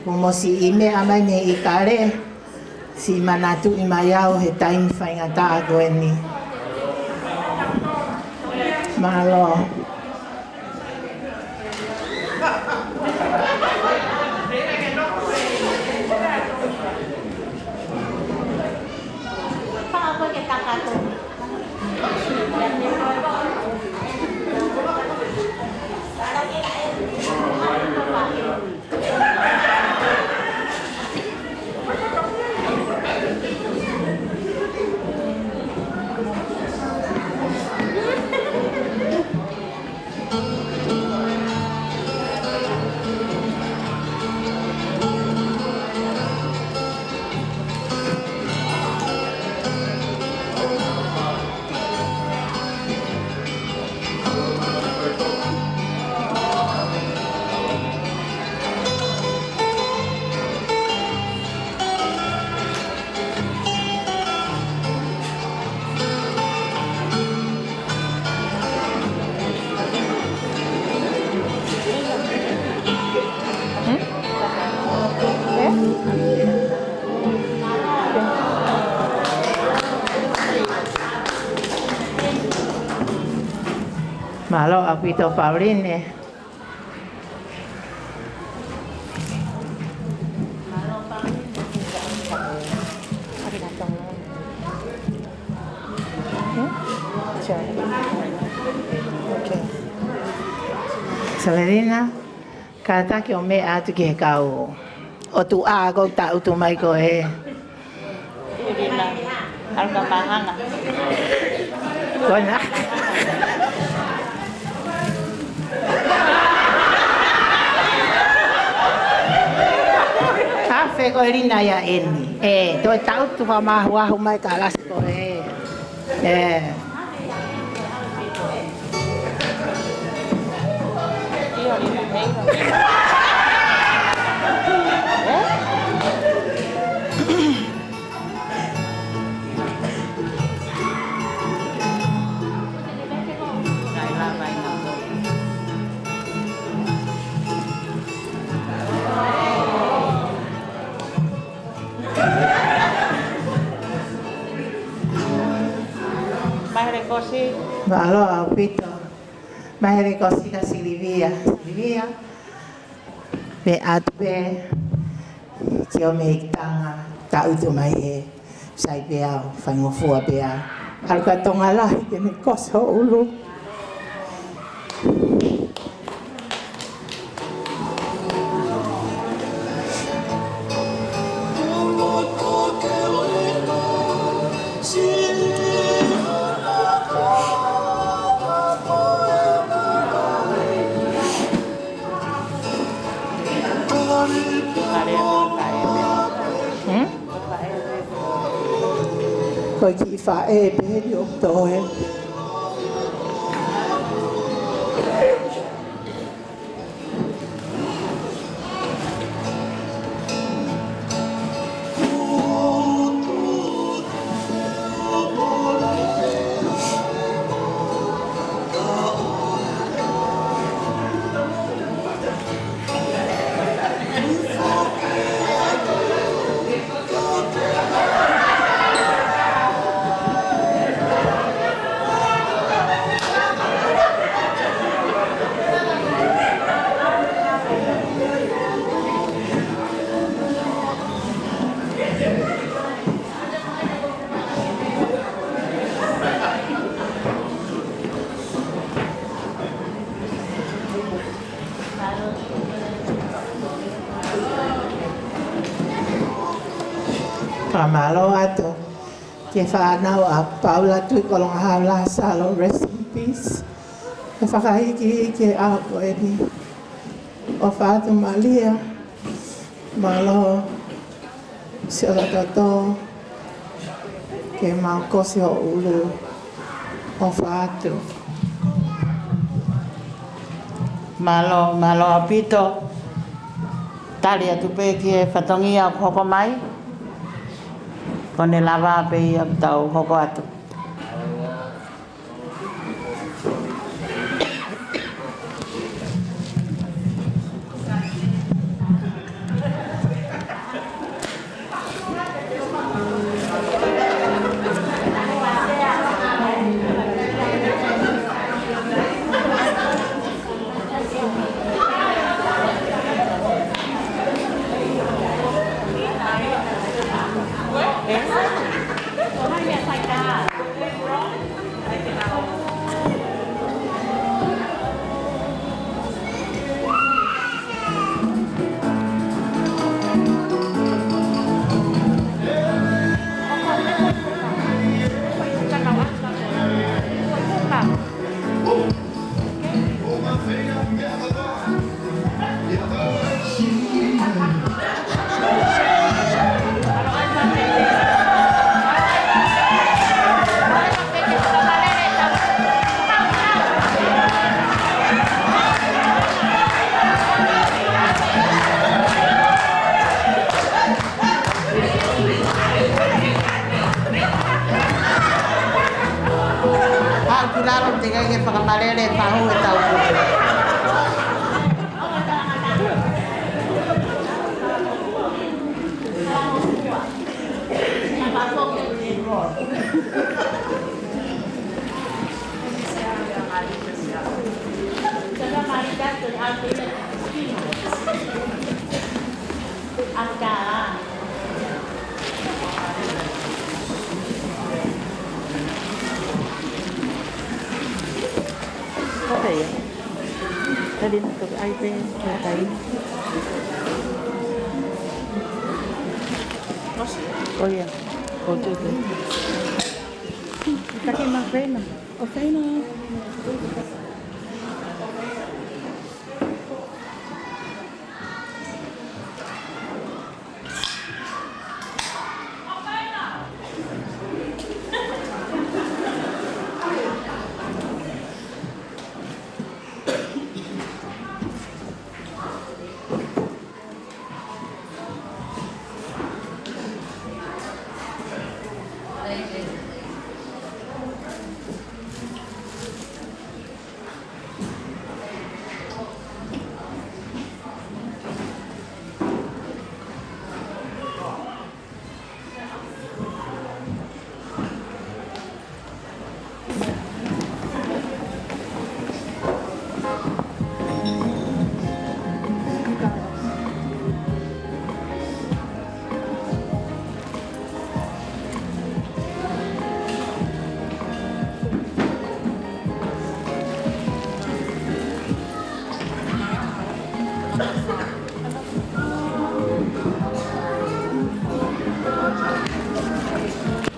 kuo mo siʻi meʻa mai mei ʻIkale, siʻi manatuʻi mai au he taimi faingataʻa ko eni. Mālō. Mālō ʻaupito Pauline. Savelina, kātaki ʻo meʻa atu ki he kau ʻotu ʻa ʻoku tangutu mai ko ē. Lina, ʻalu ka mahanga. Ko ena. Afe ko e Lina ia ʻeni. ʻE, toe tangutu fakamahuahu mai kalasi ko ē. ʻE. Mālō ʻaupito. Mālō ʻaupito. Mālō e kosi kia Silivia. Silivia. Meʻa atu pē ki hoʻo mehekitanga, tangutu mai ē. Sai pē au, faingofua pē au. ʻAlu ka Tonga lahi ke ne kosi hoʻo ʻulu. Hmm? Ko e kiʻi faʻē pē eni ʻoku toe. Fakamālō atu ki he fānau ʻa Paula Tuʻikolongahau Lāsalo, rest in peace. Ke fakaikiiki ʻa e ʻaho ko eni. ʻOfa atu Malia, mālō siʻo loto tō, ke mau kosi ho ʻulu. ʻOfa atu. Mālō, mālō ʻaupito. Tali atu pē ki he fatongia ʻoku hoko mai. Ko ʻene lava pē ia ʻoku tau hoko atu. Haʻu ki lalo, teʻeki ke fakamalele, fahu e tau. Ko te ia. Tadi na to ai pe na kai. Oh ia. Ko tu tu. Taki ma pena. O pena.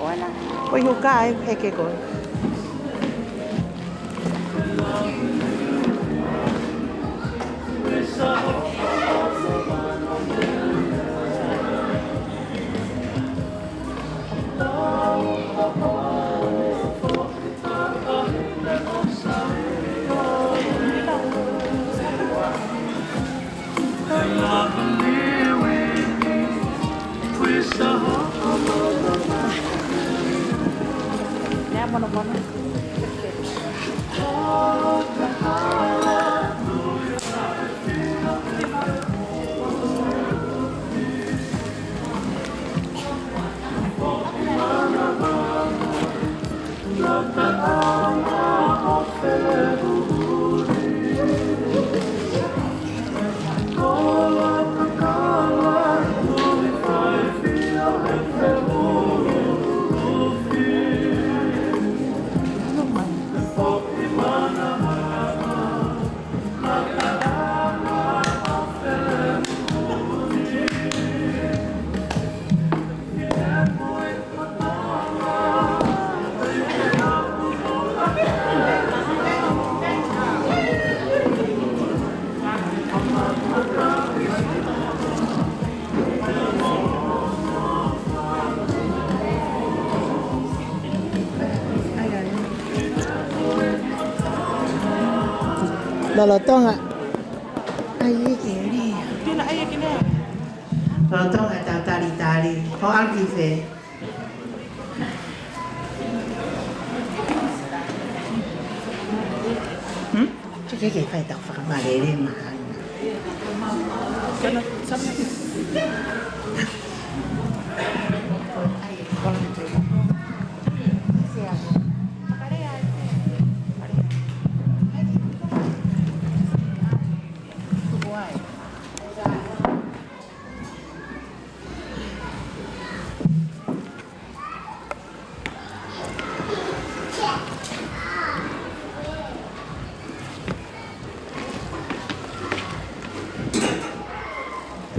Ko ena, ko e huka e heke ko. Lolotonga. ʻAi e kelea. Tuna ʻai e kelea. Lolotonga ʻetau talitali. Ko au ki fē? Hmm? Ke ke ke fai ʻetau fakamalele mahalo.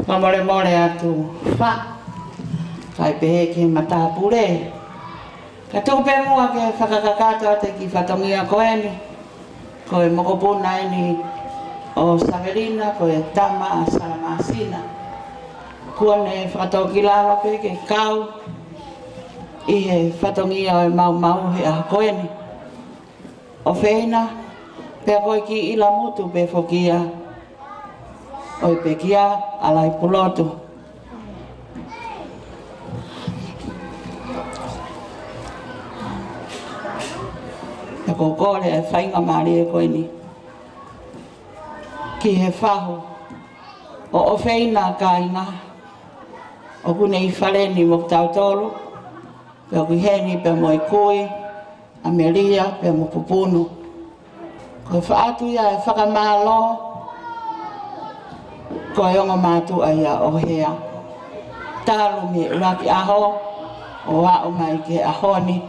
Fakamolemole atu, faʻu, kae pehē ki he matāpule. Ka tuku pē muʻa ke fakakakato atu e kiʻi fatongia ko eni. Ko e mokopuna eni ʻo Savelina, ko e tama ʻa Salamasina. Kuo ne fakatōkilalo pē ke kau ʻi he fatongia ʻo e maumau he ʻaho ko eni. ʻOfeina, pea ko e kiʻi ʻilamutu pē foki ia ʻo e pekia ʻa Laipulotu. Pea ʻoku ou kole e faingamālie ko eni ki he fahu ʻo ʻOfeina, kāinga, ʻoku ne ʻi fale ni mo kitautolu, pea ʻoku ʻi heni pea mo e kui, ʻa Melia pea mo Pupunu. Ko e faʻu atu ia e fakamālō, ko e ongo mātuʻa ia ʻo Hea. Talu mei he ʻuluaki ʻaho ʻo aʻu mai ki he ʻaho ni,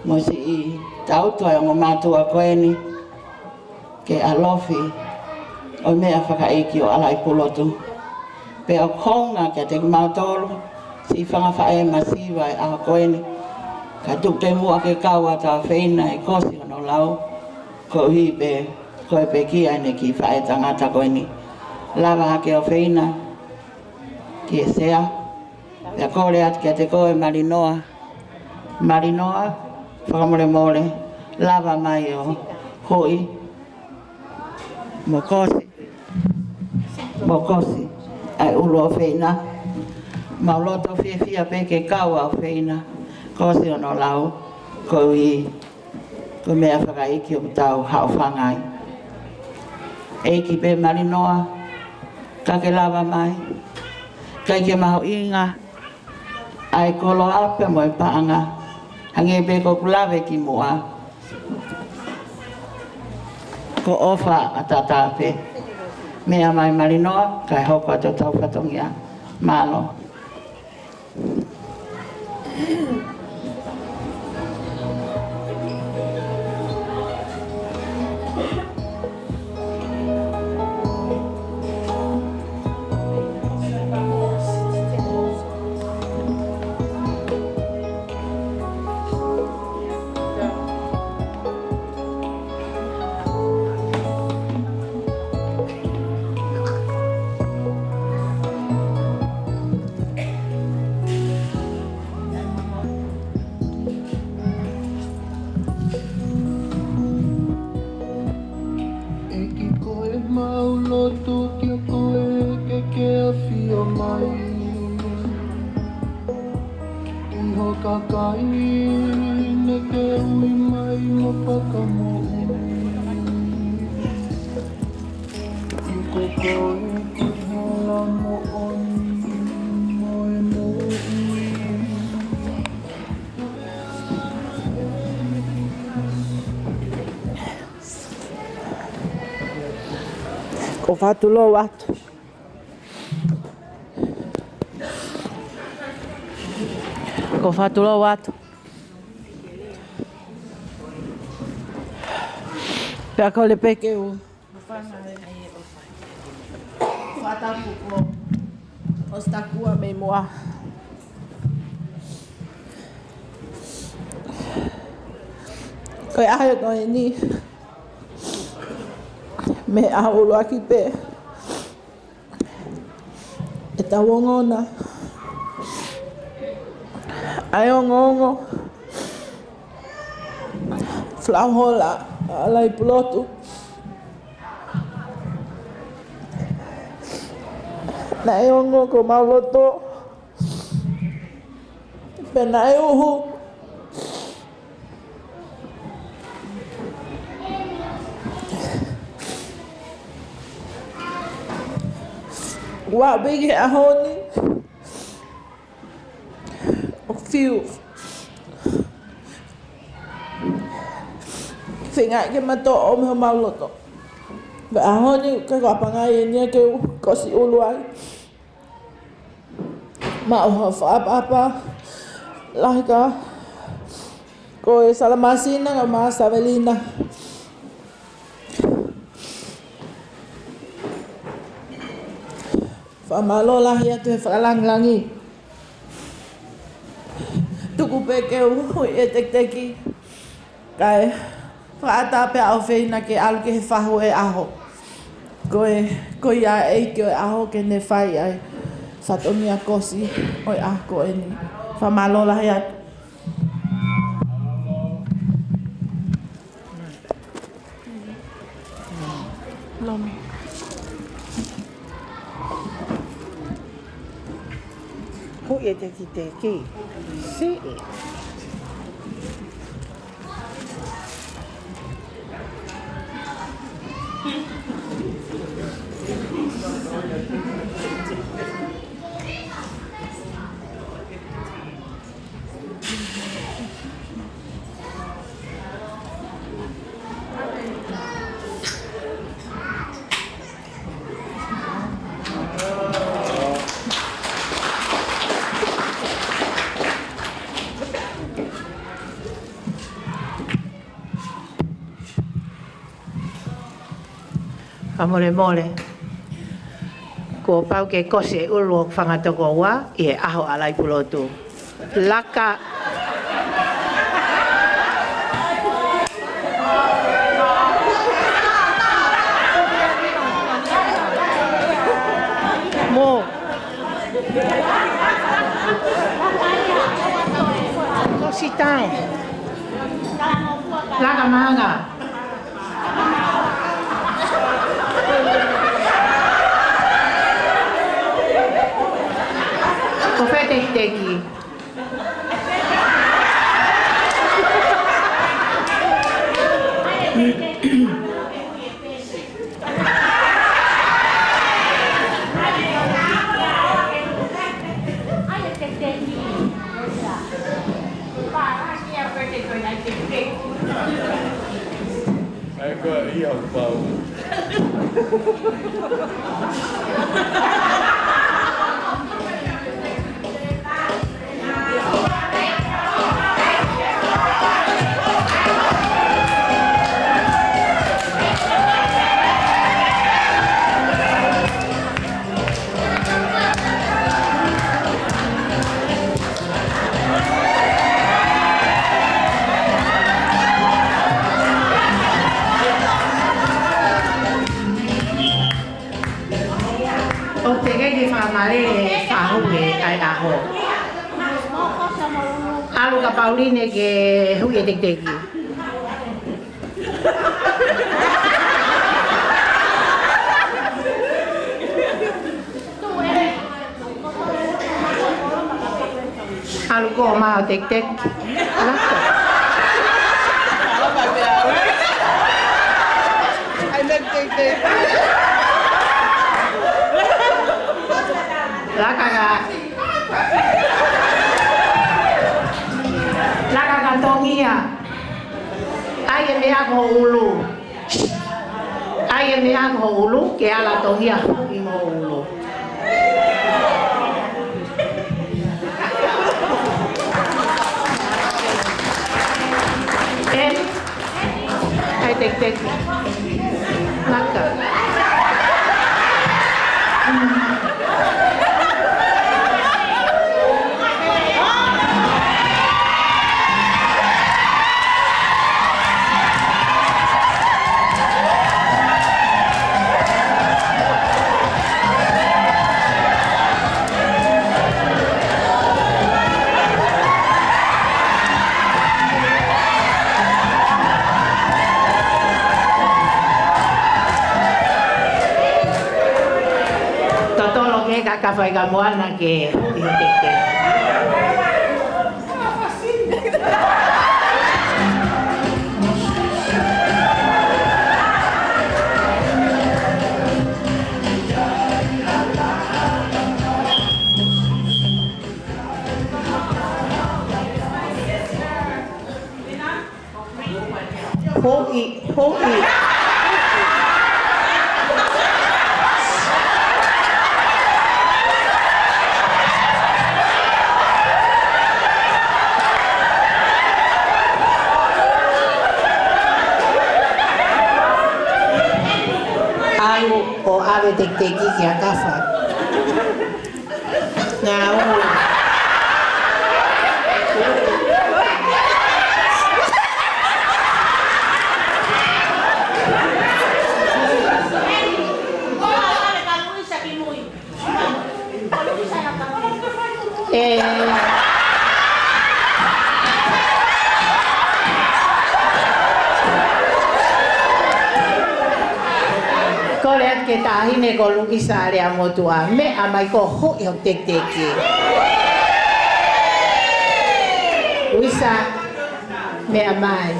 mo siʻi tautua e ongo mātuʻa ko eni ke ʻalofi ʻo e meʻafakaʻeiki ʻo ʻAlaipulotu. Pea ʻoku hounga kiate kimautolu siʻi fanga faʻē masiva e ʻaho ko eni. Ka tuku pē muʻa ke kau atu ʻa ʻOfeina he kosi hono lau, koeʻuhi pē ko e pekia ʻene kiʻi faʻētangata ko eni. Lava hake ʻOfeina ki he sea. Pea kole atu kiate koe Malinoa. Malinoa, fakamolemole, lava mai ʻo huʻi mo kosi, mo kosi ʻa e ʻulu ʻo ʻOfeina. Mau loto fiefia pē ke kau ʻa ʻOfeina, kosi hono lau, koeʻuhi ko e meʻafakaʻeiki ʻoku tau haʻofanga ai. ʻEiki pē Malinoa, ka ke lava mai, ʻikai ke mahuʻinga ʻa e koloa pea mo e paʻanga, hangē pē ko ʻeku lave kimuʻa, ko e ʻofa ʻataʻatā pē. Meʻa mai Malinoa, kae hoko atu ʻetau fatongia. Mālō. ʻEiki, ko ʻemau lotu kiate koe ke ke ʻafio mai ʻi ho kakai, ne ke ui mai mo fakamoʻui. ʻI ko koe ko e hala moʻoni mo e moʻui. ʻOku ou fakatulou atu. ʻOku ou fakatulou atu. Pea kole pē ke u fakatapu ʻo ʻosi takua mei muʻa. Ko e ʻaho ko eni, mei he ʻaho ʻuluaki pē ʻetau ongona ʻa e ongoongo falahola ʻa ʻAlaipulotu. Naʻe ongo ko homau loto. Pea naʻe uhu. Ua pē ki he ʻaho ni. ʻOku fiu. Feinga ke ma toʻo mei homau loto. Pea ʻaho ni, ko e ʻapangai eni ia ke u kosi ʻulu ai. Maʻu ha fakaʻapaʻapa lahi ka ko e Salamasina ka mo Savelina. Fakamālō lahi atu he fakalāngilangi. Tuku pē ke u ui e tekiteki. Kae fakaʻatā pē ʻa ʻofeina ke ʻalu ki he fahu e ʻaho. Ko e, ko ia ʻeiki ʻo e ʻaho ke ne fai ai fatongia kosi ʻo e ʻaho ko eni. Fakamālō lahi atu. Lomi. Hui e tekiteki. Siʻi. Fakamolemole. Kuo pau ke kosi e ʻulu ʻo e fanga tokoua ʻi he ʻaho ʻa Laipulotu. Laka. Mo. Kosi tae. Laka maʻanga. Ko fē e tekiteki? ʻAi, ko ia ʻoku pau. ʻOku teʻeki ke fakamālele e fahu ʻa e ʻaho. ʻAlu kia Pauline ke hui e tekiteki. ʻAlu koe mo e tekiteki. Laka. ʻAi, mo e tekiteki. Laka ka. Laka ka Tongia. ʻAi e meʻa ko e ʻulu. ʻAi e meʻa ko e ʻulu, ke ala Tongia hoki mo e ʻulu. ʻE, ʻai tekiteki. Laka. Ka fai ka moana ke huʻi ho teke. Huʻi, huʻi. Aʻu ʻo ʻave tekiteki kia Kafa. Ngāue. ʻE. Kole atu ki he taʻahine ko Luisa Leamotuʻa, meʻa mai ko e huʻi ho tekiteki. Luisa, meʻa mai.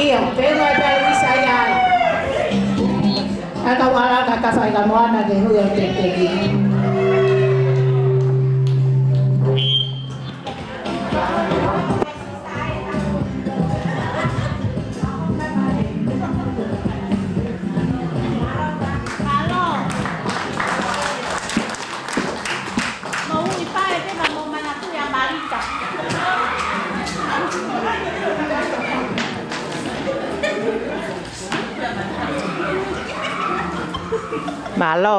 ʻIo, pea mo e pea Luisa ia. ʻA e kau ʻalā ka Kafa ʻi ka moana ke huʻi ho tekiteki. Mālō.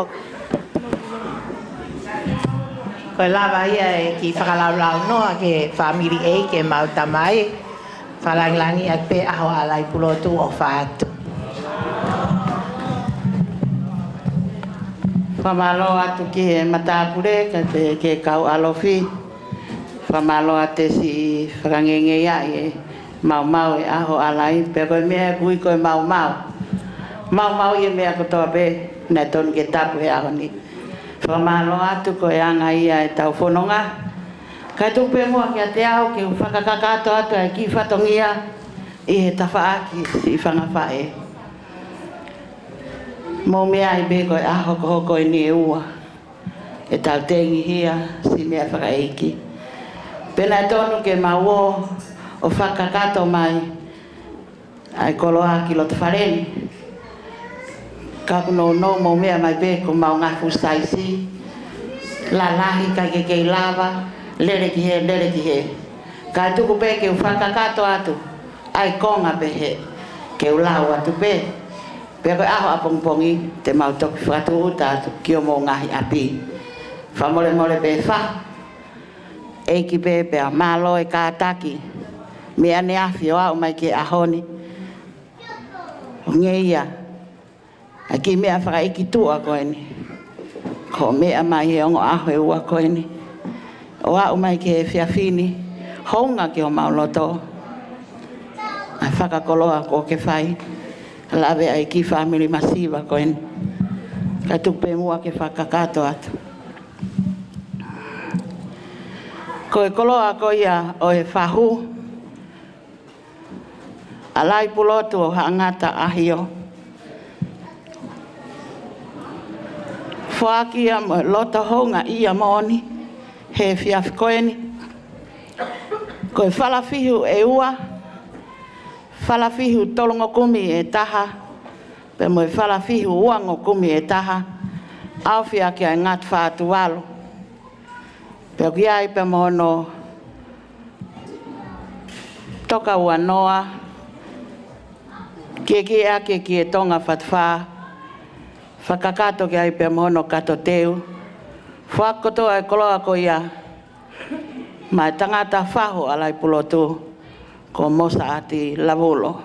Ko e lava ia e kiʻi fakalaulaunoa ki he fāmili ʻeiki ʻemau tamai. Fakalāngilangiʻi atu pē ʻaho ʻa Laipulotu ʻofa atu. Fakamālō atu ki he matāpule, kae pehē ki he kau ʻalofi. Fakamālō atu siʻi fakangeingeia ʻi he maumau e ʻaho ʻa Lai, pea ko e meʻa ʻoku ui ko e maumau. Maumau ʻi he meʻa kotoa pē, naʻe tonu ke tapu he ʻaho ni. Fakamālō atu ko e anga ia ʻetau fononga. Kae tuku pē muʻa kiate au ke u fakakakato atu ʻa e kiʻi fatongia ʻi he tafaʻaki siʻi fanga faʻē. Mou meaʻi pē ko e ʻaho hokohoko eni ʻe ua. ʻEtau tengihia siʻi meʻa fakaʻeiki. Pea naʻe tonu ke mau ō ʻo fakakakato mai ʻa e koloa ki loto fale ni. Ka ʻoku nounou mou meʻa mai pē ko homau ngaahi fuʻu saisi. Lalahi kae kei lava, lele ki hē, lele ki hē. Kae tuku pē ke u fakakakato atu ʻa e konga pehē, ke u lau atu pē. Pea ko e ʻaho ʻapongipongi te mau toki fakatūʻuta atu ki homou ngaahi ʻapi. Fakamolemole pē fa. ʻEiki pē pea mālō e kātaki mei ʻaneafi ʻo aʻu mai ki he ʻaho ni. ʻO ngeia ʻa e kiʻi meʻa fakaʻeiki tuʻa ko eni. Ko e meʻa mai he ongo ʻaho ʻe ua ko eni ʻo aʻu mai ki he efiafi ni, hounga ki homau loto ʻa e fakakoloa kuo ke fai. Lave ʻa e kiʻi fāmili masiva ko eni. Kae tuku pē muʻa ke fakakakato atu. Ko e koloa ko ia ʻo e fahu ʻa Laipulotu ʻo Haʻangata ʻAhio. Foaki ia mo e loto houngaʻia moʻoni he efiafi ko eni. Ko e falafihu ʻe ua, falafihu tolungeau kumi ʻe taha, pea mo e falafihu uangeau kumi ʻe taha, ʻaofia ki ai Ngāti Fā Tuvalu. Pea ʻoku ʻi ai pea mo hono toka ua noa, kiekie ake ki he Tonga Fā Tuvalu, fakakakato ki ai pea mo hono kato teu. Foaki kotoa e koloa ko ia maʻa e tangata fahu ʻa Laipulotu, ko Mosaʻati Lavulo.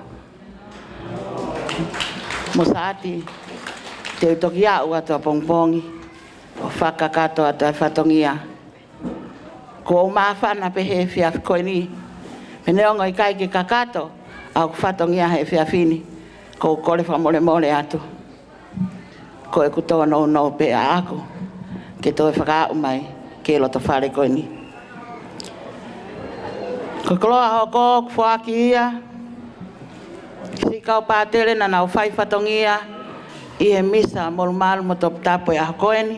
Mosaʻati, te u toki aʻu atu ʻapongipongi. ʻo fakakakato atu ʻa e fatongia. Kuo u māfana pē he efiafi ko eni. Pea neongo ʻikai ke kakato ʻa hoku fatongia he efiafi ni, ʻoku ou kole fakamolemole atu. Ko ʻeku tōnounou pē ʻaʻaku ke toe fakaaʻu mai ki he loto fale ko eni. Ko e koloa hoko ʻoku foaki ia ki he siʻi kau pātele naʻa nau fai fatongia ʻi he misa molumalu mo toputapu ʻo e ʻaho ko eni.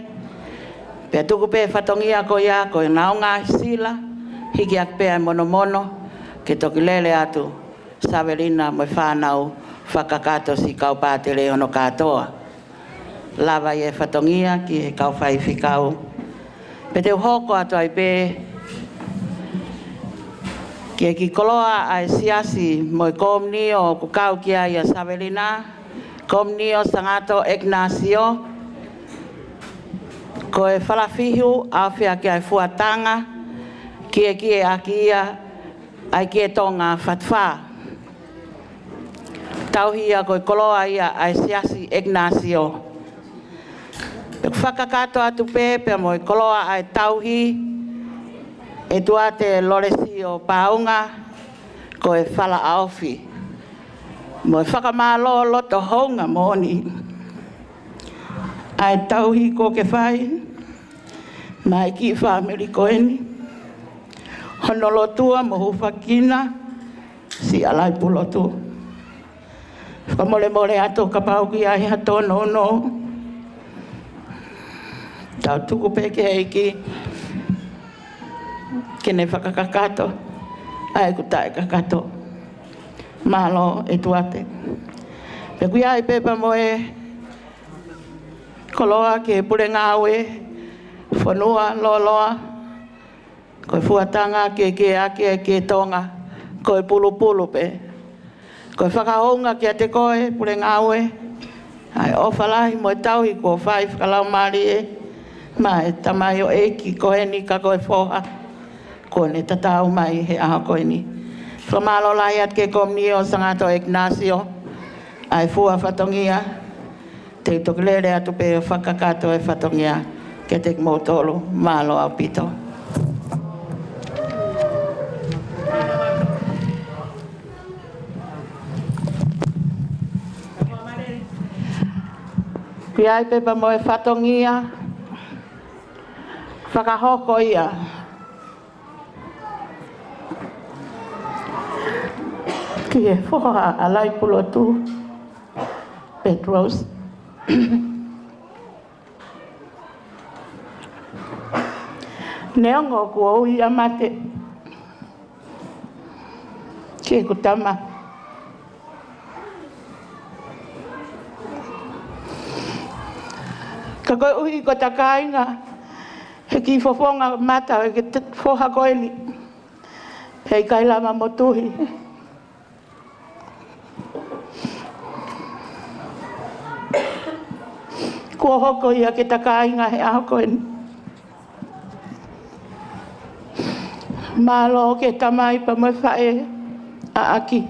Pea tuku pē fatongia ko ia ko ʻenau ngaahi sila, hiki hake pē ʻa e monomono, ke toki lele atu Savelina mo e fānau fakakakato siʻi kau pātele hono kātoa. Lava ʻa e fatongia ki he kau faifekau. Pea te u hoko atu ai pē ki he kiʻi koloa ʻa e siasi mo e komiunio ʻoku kau ki ai ʻa Savelina, Komiunio Sangato ʻIkināsio. Ko e falafihu ʻaofia ki ai e fuatanga, kiekie ʻaki ia ʻa e kie Tonga Fatufā. Tauhi ia ko e koloa ia ʻa e siasi ʻIkināsio. Pea ʻoku fakakakato atu pē pea mo e koloa ʻa e tauhi ʻa e tuate Lolesio Paunga, ko e fala ʻaofi. Mo e fakamālō loto hounga moʻoni ʻa e tauhi kuo ke fai maʻa e kiʻi fāmili ko eni, hono lotua mo hūfakina siʻi Alaipulotu. Fakamolemole atu kapau ʻoku ʻi ai ha tōnounou. Tau tuku pē ki he ʻEiki ke ne fakakakato ʻa ʻeku taʻekakato. Mālō ʻe tuate. Pea ʻoku ʻi ai pē pea mo e koloa ki he pule ngāue fonua Loloa. Ko e fuatanga kiekie ʻaki ʻa e kie Tonga, ko e pulupulu pē. Ko e fakahounga kiate koe pule ngāue, ʻa e ʻofa lahi mo e tauhi kuo fai fakalaumālie maʻa e tamaioʻeiki ko eni ka ko e foha kuo ne tatau mai he ʻaho ko eni. Fakamālō lahi atu ki he komiunio Sangato ʻIkināsio, ʻa e fua fatongia, te u toki lele atu pē ʻo fakakakato e fatongia kiate kimoutolu. Mālō ʻaupito. ʻOku ʻi ai pē pea mo e fatongia fakahoko ia ki he foha ʻa Alaipulotu Petrus. Neongo kuo ui ʻa Mate ki heʻeku tama, ka koeʻuhi ko ʻeta kāinga he kiʻi fofonga mata ʻo e kiʻi foha ko eni, heʻikai lava motuhi. Kuo hoko ia ke ta kāinga he ʻaho ko eni. Mālō ki he tamai pea mo e faʻē ʻaʻaki.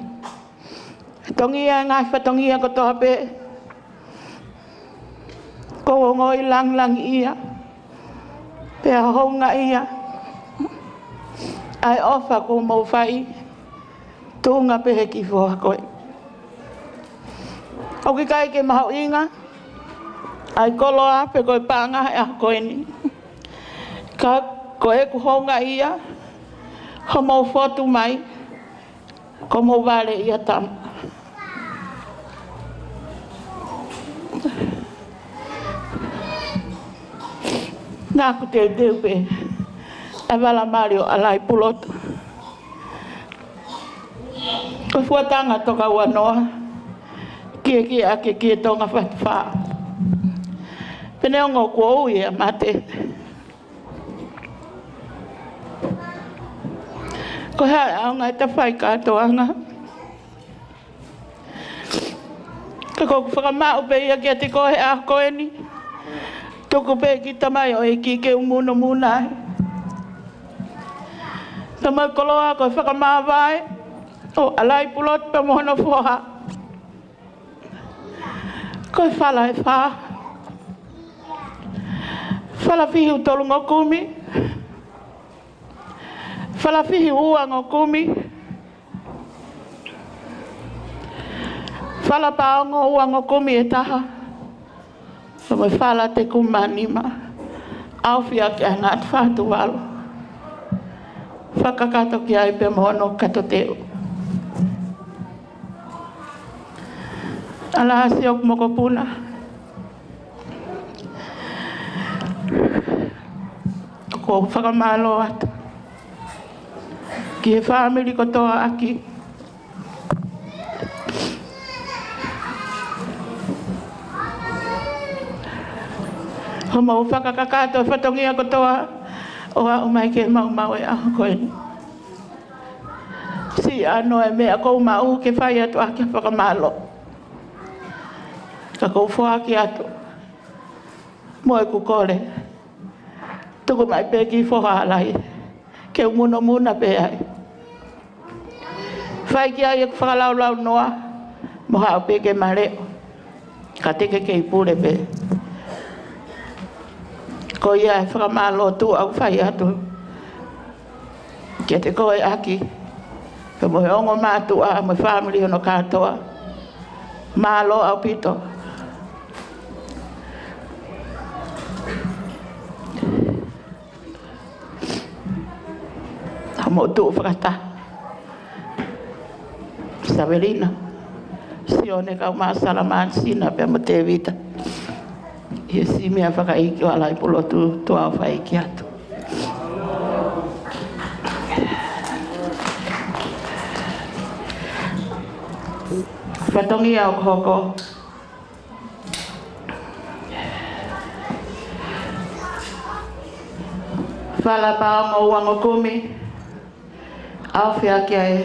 Fatongia, ngaahi fatongia kotoa pē. Ko e ongoʻi langilangiʻia pea houngaʻia ʻa e ʻofa kuo mou fai tuʻunga pē he kiʻi foha ko ē. ʻOku ʻikai ke mahuʻinga ʻa e koloa pe ko e paʻanga he ʻaho ko eni, ka ko ʻeku houngaʻia hoʻomou fotu mai ko homou vale ia tama. Naʻa ku teuteu pē ʻa e vala mali ʻo Alaipulotu. Ko e fuatanga toka ua noa, kiekie ʻaki e kie Tonga Fatufā. Pea neongo kuo ui ʻa Mate, ko e hā e ʻaonga ʻeta fai kātoanga? Ka ʻoku ou fakamaʻu pē ia kiate koe he ʻaho ko eni. Tuku pē kiʻi tamaioʻeiki ke u munomuna ai. Tamai koloa, ko e fakamāvae ʻo Alaipulotu pea mo hono foha, ko e fala ʻe fā. Falafihi ʻe tolungofulu kumi. Falafihi ʻe uangofulu kumi. Falapaongo ʻe uangofulu kumi ʻe taha. Pea mo e Falateku ʻe nima. ʻAofia ki ai ʻa Ngāti Fatuvalu. Fakakakato ki ai pea mo hono kato teu. ʻAlā Siʻoku Mokopuna. ʻOku ou fakamālō atu ki he fāmili kotoa ʻaki hoʻomou fakakakato e fatongia kotoa ʻo aʻu mai ki he maumau e ʻaho ko eni. Siʻi ʻano e meʻa ʻoku ou maʻu ke fai atu ʻaki ha fakamālō. Ka ʻoku ou foaki atu mo ʻeku kole. Tuku mai pē ki he foha ʻa Laie ke u munomuna pē ai. Fai ki ai ʻeku fakalaulaunoa mo haʻu pē ke ma leʻo. Ka te ke kei pule pē. Ko ia e fakamālō tuʻa ʻoku fai atu kiate koe ʻaki, pea mo e ongo mātuʻa mo e fāmili hono kātoa. Mālō ʻaupito. Hoʻomou tuʻu fakataha, Savelina, Sione kae ʻumaʻā Salamāsina pea mo Tēvita. ʻI he siʻi meʻa fakaʻeiki ʻo ʻAlai Pulotu, tuʻa ʻofa ʻeiki atu. Fatongia ʻoku hoko. Falapaongo ʻe uangofulu kumi. ʻAofia ki ai e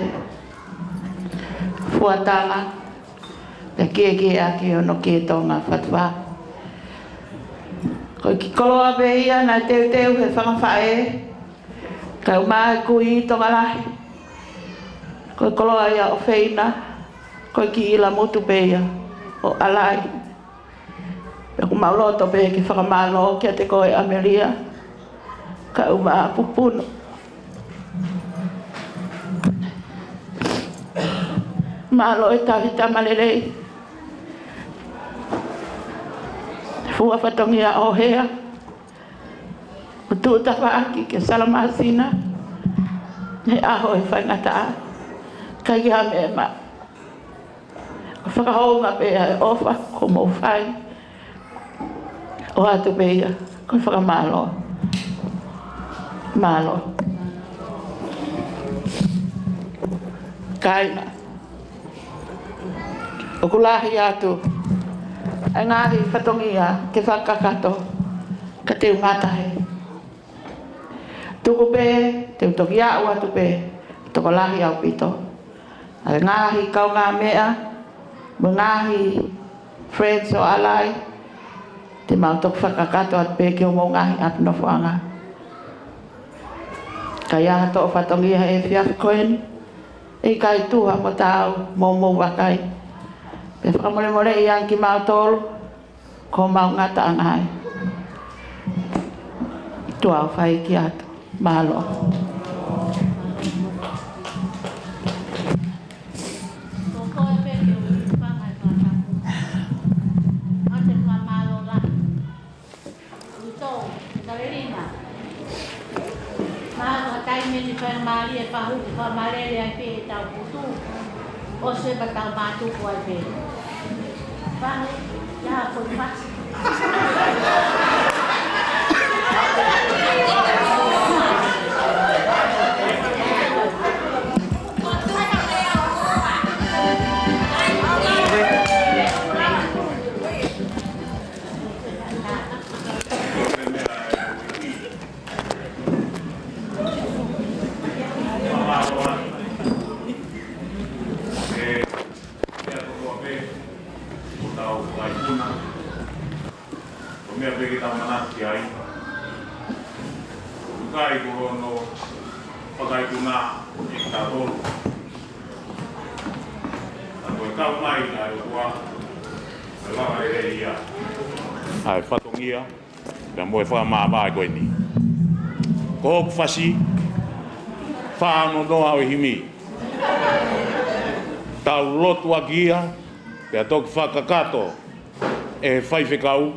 fuataʻanga pea kiekieʻaki hono kei Tonga Fatuvalu. Ko e kiʻi koloa pē ia naʻe teuteu ʻe he fanga faʻē, kae ʻumaʻā e kui tokolahi. Ko e koloa ia ʻo Feina, ko e kiʻi ʻila motu pē ia ʻo ʻAlai. Pea ʻoku mau loto pē ke fakamālō kiate koe ʻAmelia kae ʻumaʻā Pupunu. Mālō e tauhi tama lelei. Fua fatongia ʻo Hea. ʻO tuʻu tafaʻaki kia Salamāsina he ʻaho ʻe faingataʻa. ʻIkai ke ha meʻa maʻu. Fakahounga pē ʻa e ʻofa ʻoku mou fai. ʻOatu pē ia ko e fakamālō. Mālō. Kāinga, ʻoku lahi atu ʻa e ngaahi fatongia ke fakakakato ka te u ngata hē. Tuku pē te u toki aʻu atu pē tokolahi ʻaupito ʻa e ngaahi kaungāmeʻa mo e ngaahi friends ʻo ʻAlai, te mau toki fakakakato atu pē ki hoʻomou ngaahi ʻapi nofoʻanga. Ka ʻi ai ha toʻo fatongia he efiafi ko eni, ʻe ʻikai tuha mo taau mo hoʻomou vakai. Pea fakamolemoleʻi ange kimautolu ko homau ngataʻanga ai. Tuʻa ʻofa ʻeiki atu. Mālō. Ko koe pē ke u fanga e fakatapu. Mate fakamālō lahi. Uto, Savelina. Mahalo ko e taimi ni faingamālie e fahu, fakamālele ai pē ʻetau putu. ʻOsi pea tau mātuku ai pē. Fahu, ia ko e fasi. Ko e meʻa pē ke tau manatu ki ai. ʻOku ʻikai ko hono fakaikuna ʻe kitautolu. Ka ko e kau mai ʻa e ʻOtua, ʻe lava lelei ia ʻa e fatongia. Pea mo e fakamāvae ko eni. Ko hoku fasi, fā ono noa ʻo e himi. Tau lotu ʻaki ia, pea toki fakakakato ʻe he faifekau,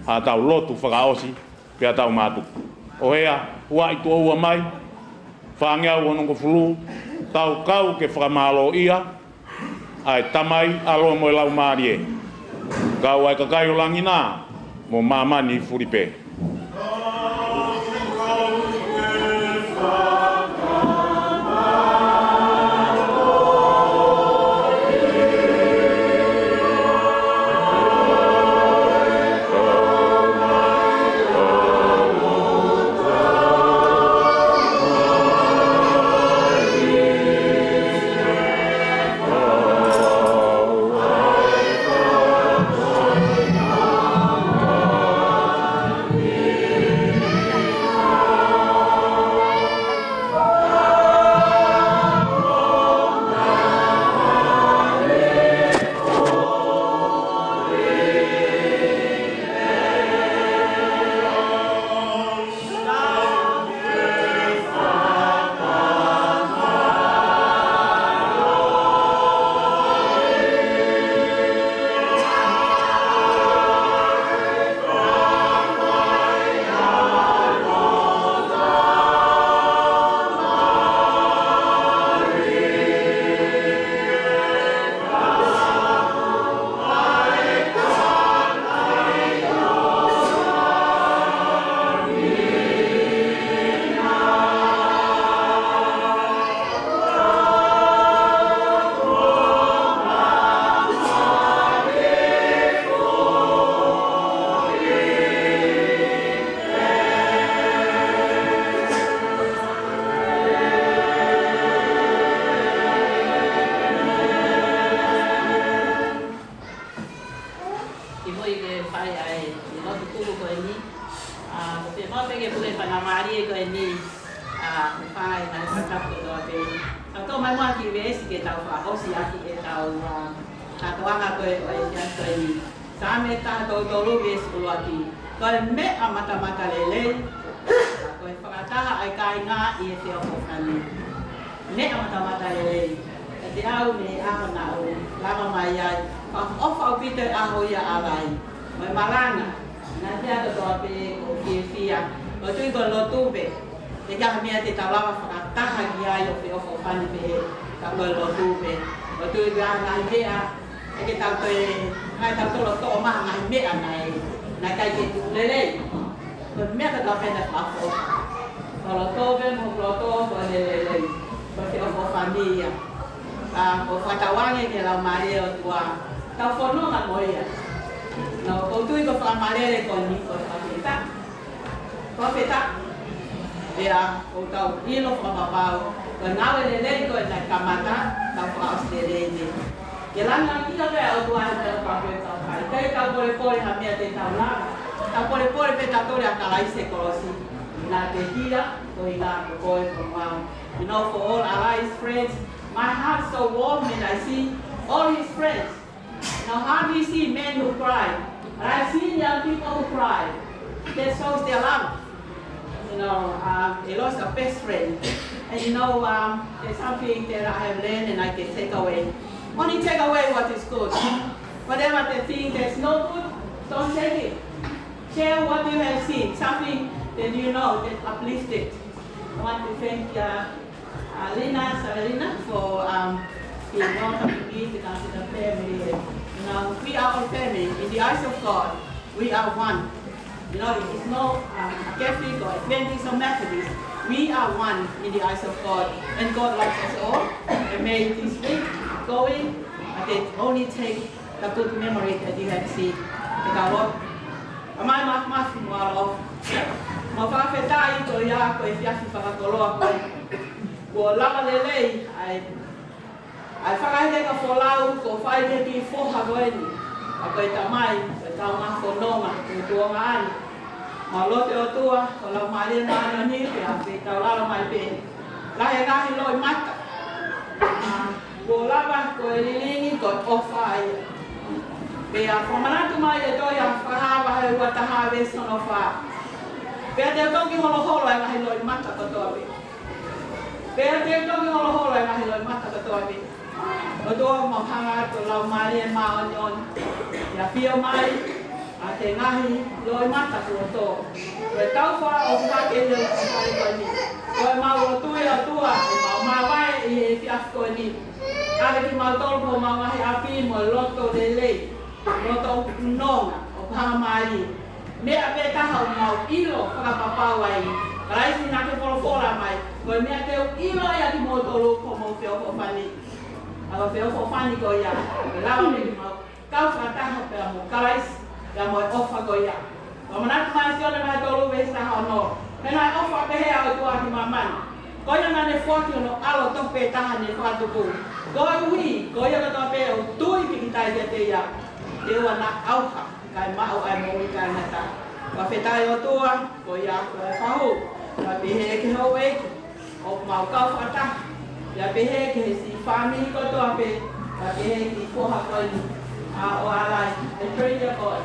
ʻa tau lotu fakaʻosi, pea tau mātuku. ʻO hea, ua i tuʻo ua mai, fāngeau onongofulu, tau kau ke fakamālōʻia ʻa e Tamai, ʻAlo mo e Laumālie. Kau ai kakai ʻo langi na, mo māmani fuli pē. Kimuʻa ke fai ʻa e lotu tuku ko eni. ʻA, ko e pē mau pē ke pule fana mālie ko eni. ʻA, mo fai ʻa e fakatapu kotoa pē. Ka tō mai muʻa ki he veesi ke tau fakaʻosi ʻaki ʻetau, ʻa, kātoanga ko ē ʻo e efiafi ko eni. Saame taha tolu tolu veesi ʻuluaki. Ko e meʻa matamatalelei, ko e fakataha ʻa e kāinga ʻi he feʻofoʻofani. Meʻa matamatalelei. ʻE te au ne ʻaho naʻu lava mai ai, fakaʻofoʻofa ʻaupito e ʻaho ia ʻa e ʻalai mo e malanga. Naʻe ʻikai ke toe pē ʻo fiefia. ʻOku ou tui ko e lotu pē. ʻIkai ha meʻa te tau lava fakataha ki ai ʻo feʻofoʻofani pehē ka ko e lotu pē. ʻOku ou tui ko e ngaahi meʻa ʻe ʻikai ke tau toe, ngaahi tau tolo toʻo mai ngaahi meʻa naʻe, naʻe ʻikai ke tuʻu lelei. Ko e meʻa kotoa pē naʻe fakaʻofoʻofa. Ko e lotu pē mo e lotu ko e lelei. Ko e feʻofoʻofani ia. ʻA, ʻoku ou fakatauange ki he Laumālie ʻo e ʻOtua, tau fononga mo ia. Naʻa ʻoku ou tui ko e fakamālele ko eni ko e fakafetaʻi. Fakafetaʻi. Pea ʻoku tau ʻilo fakapapau ko e ngāue lelei ko ē naʻe kamata, tau fakaʻosi lelei pē. Ke langilangiʻia pē ʻa e ʻOtua he meʻa kotoa pē ʻoku tau fai. ʻIkai ke tau polepole ha meʻa te tau lava. Tau polepole pē tautolu ʻia Kalaisi he kolosi. Naʻa te hia, ko e hia ko koe, ko au. You know, for all our friends, my heart's so warm when I see all his friends. You know, hardly see men who cry, but I've seen young people who cry. That shows their love. You know, um, they lost a best friend. And you know, um, there's something that I have learned and I can take away. Only take away what is good. Whatever the thing that's no good, don't take it. Share what you have seen, something that you know that uplifted. I want to thank, uh, uh, Lina Savelina for, um, being welcoming me to come to the family. You know, we are all family. In the eyes of God, we are one. You know, it is no, um, Catholic or Adventist or Methodist. We are one in the eyes of God. And God loves us all. And may this week going, but it only take the good memory that you have seen. Te kau lotu. ʻA mai ma, ma, mo alo. Mau fakafetaʻi ʻi he efiafi fakakoloa ko ē. Kuo lava lelei ʻa e, ʻa e fakaheka folau kuo fai ki he kiʻi foha ko eni. ʻA ko e tamai, ko e kaungā fononga, ko e tuongaʻane. Mau lotu ʻOtua, ko e Laumālie Māʻoniʻoni, pea fetaulala mai pē. Lahi e ngaahi loʻimata. Kuo lava ko e lilingi ko e ʻofa ia. Pea fakamanatu mai ʻe he tohi ʻa Fakahā vahe ua taha veesi hono fā: Pea te u toki holoholo ʻa e ngaahi loʻimata kotoa pē. Pea te u toki holoholo ʻa e ngaahi loʻimata kotoa pē. ʻOtua, mau hanga atu ʻo Laumālie Māʻoniʻoni, ʻe ʻafio mai ʻa e ngaahi loʻimata kuo tō. Ko e taufa ʻoku hake ʻi he loto fale ko eni. Ko ʻemau lotu, ʻe ʻOtua, ʻemau māvae ʻi he efiafi ko eni. ʻAve kimautolu ki homau ngaahi ʻapi mo e loto lelei, loto nonga ʻoku hangamālie. Meʻa pē taha ʻoku mau ʻilo fakapapau ai, Kalaisi naʻa ke folofola mai, ko e meʻa te u ʻilo ʻia kimoutolu ko homou feʻofoʻofani. ʻA e feʻofoʻofani ko ia, ʻe lava pē ke mau kau fakataha pea mo Kalaisi, pea mo e ʻofa ko ia. Fakamanatu mai Sione vahe tolu veesi taha ono: He naʻe ʻofa pehē ʻa e ʻOtua ki māmani, ko ia naʻa ne foaki hono ʻAlo tofu pē taha ne fakatupu, koeʻuhi ko ia kotoa pē ʻoku tui pīkitai kiate ia, ʻe ʻoua naʻa ʻauha, kae maʻu ʻa e moʻui taʻengata. Fakafetaʻi ʻOtua, ko ia ko e fahu. Pea pehē ki he houʻeiki ʻoku mau kau fakataha, pea pehē ki he siʻi fāmili kotoa pē, pea pehē ki he foha ko eni ʻa ʻAlai. I pray, dear God,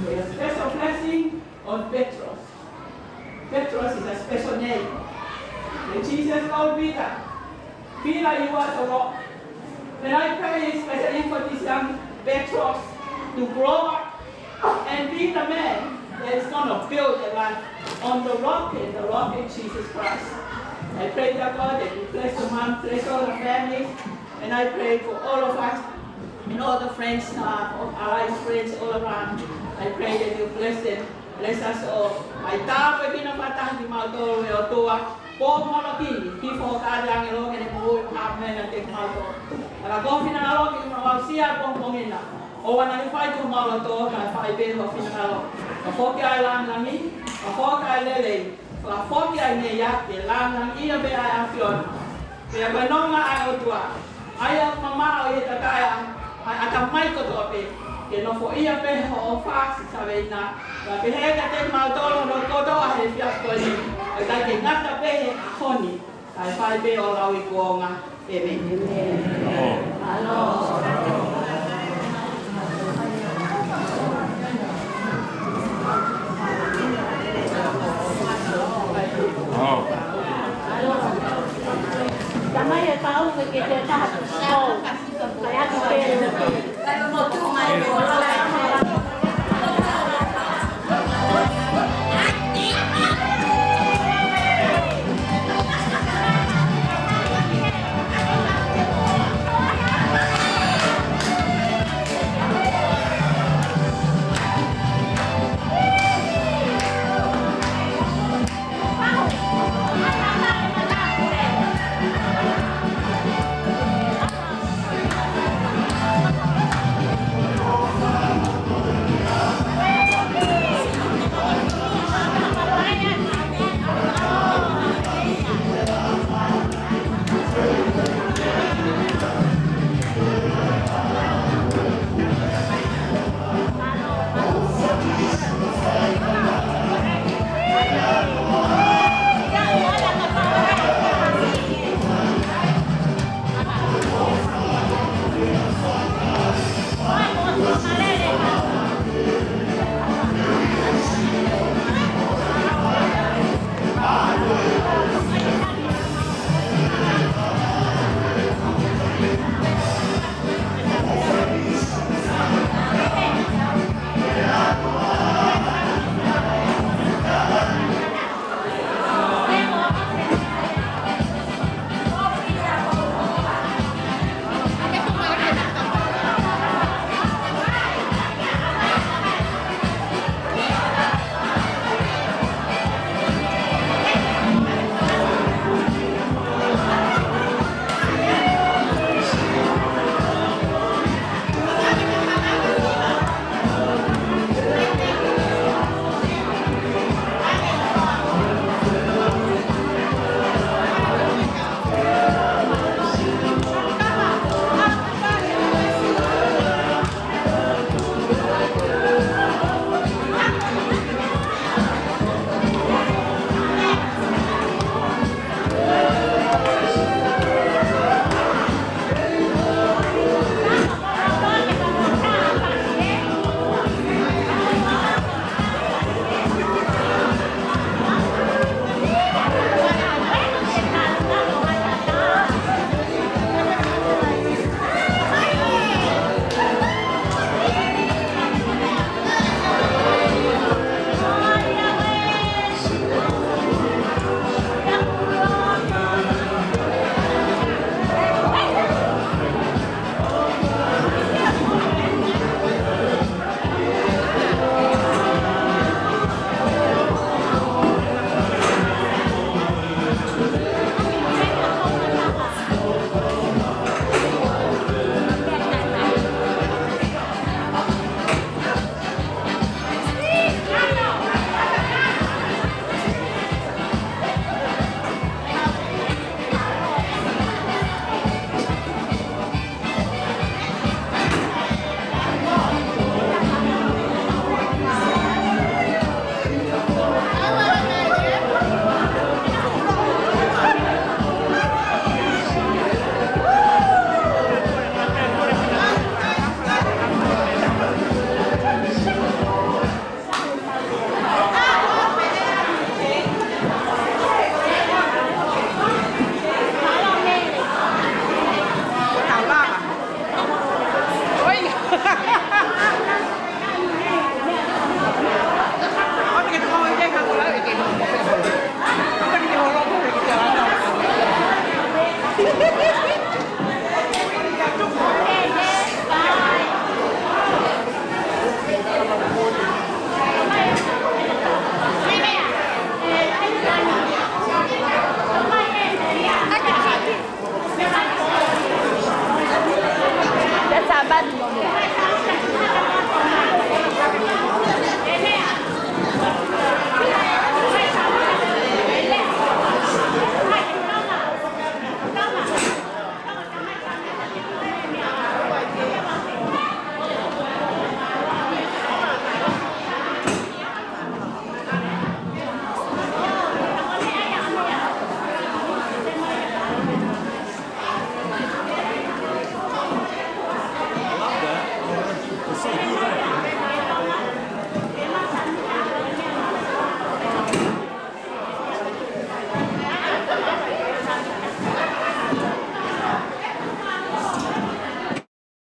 for your special blessing on Petros. Petros is a special name. When Jesus called Peter, "Peter, you are the rock." And I pray especially for this young Petros to grow up and be the man that is gonna build a life on the rock, and the rock is Jesus Christ. I pray, dear God, that you bless the mom, bless all the families, and I pray for all of us and all the friends, uh, of our friends all around. I pray that you bless them, bless us all. ʻOku tāpuekina fakataha kimautolu, ʻe ʻOtua, pō mo e ʻaho ni, hifo ho kāinga ʻāngelo ke ne moʻui mo haʻamena kiate kimautolu. Ka ko ho finangalo ke mau aʻusia pongipongi na, ʻoua naʻa ke fai ki homau loto, kae fai pē ho finangalo. Ka foki ʻa e lāngilangi, ka foki ʻa e lelei, ka foki ʻa e meʻa ke lāngilangiʻia pē ʻa e ʻAfiona. Pea ko e nonga ʻa e ʻOtua, ʻa ia ʻoku mamaʻo ʻi he tatae ʻa e ʻatamai kotoa pē, ke nofoʻia pē hoʻo ʻofa, Sisitā Veina. Pea pehē kiate kimautolu hono kotoa he efiafi ko eni, ʻo ʻikai ke ngata pē he ʻaho ni, kae fai pē ʻo lauikuonga. ʻĒmeni. Mālō.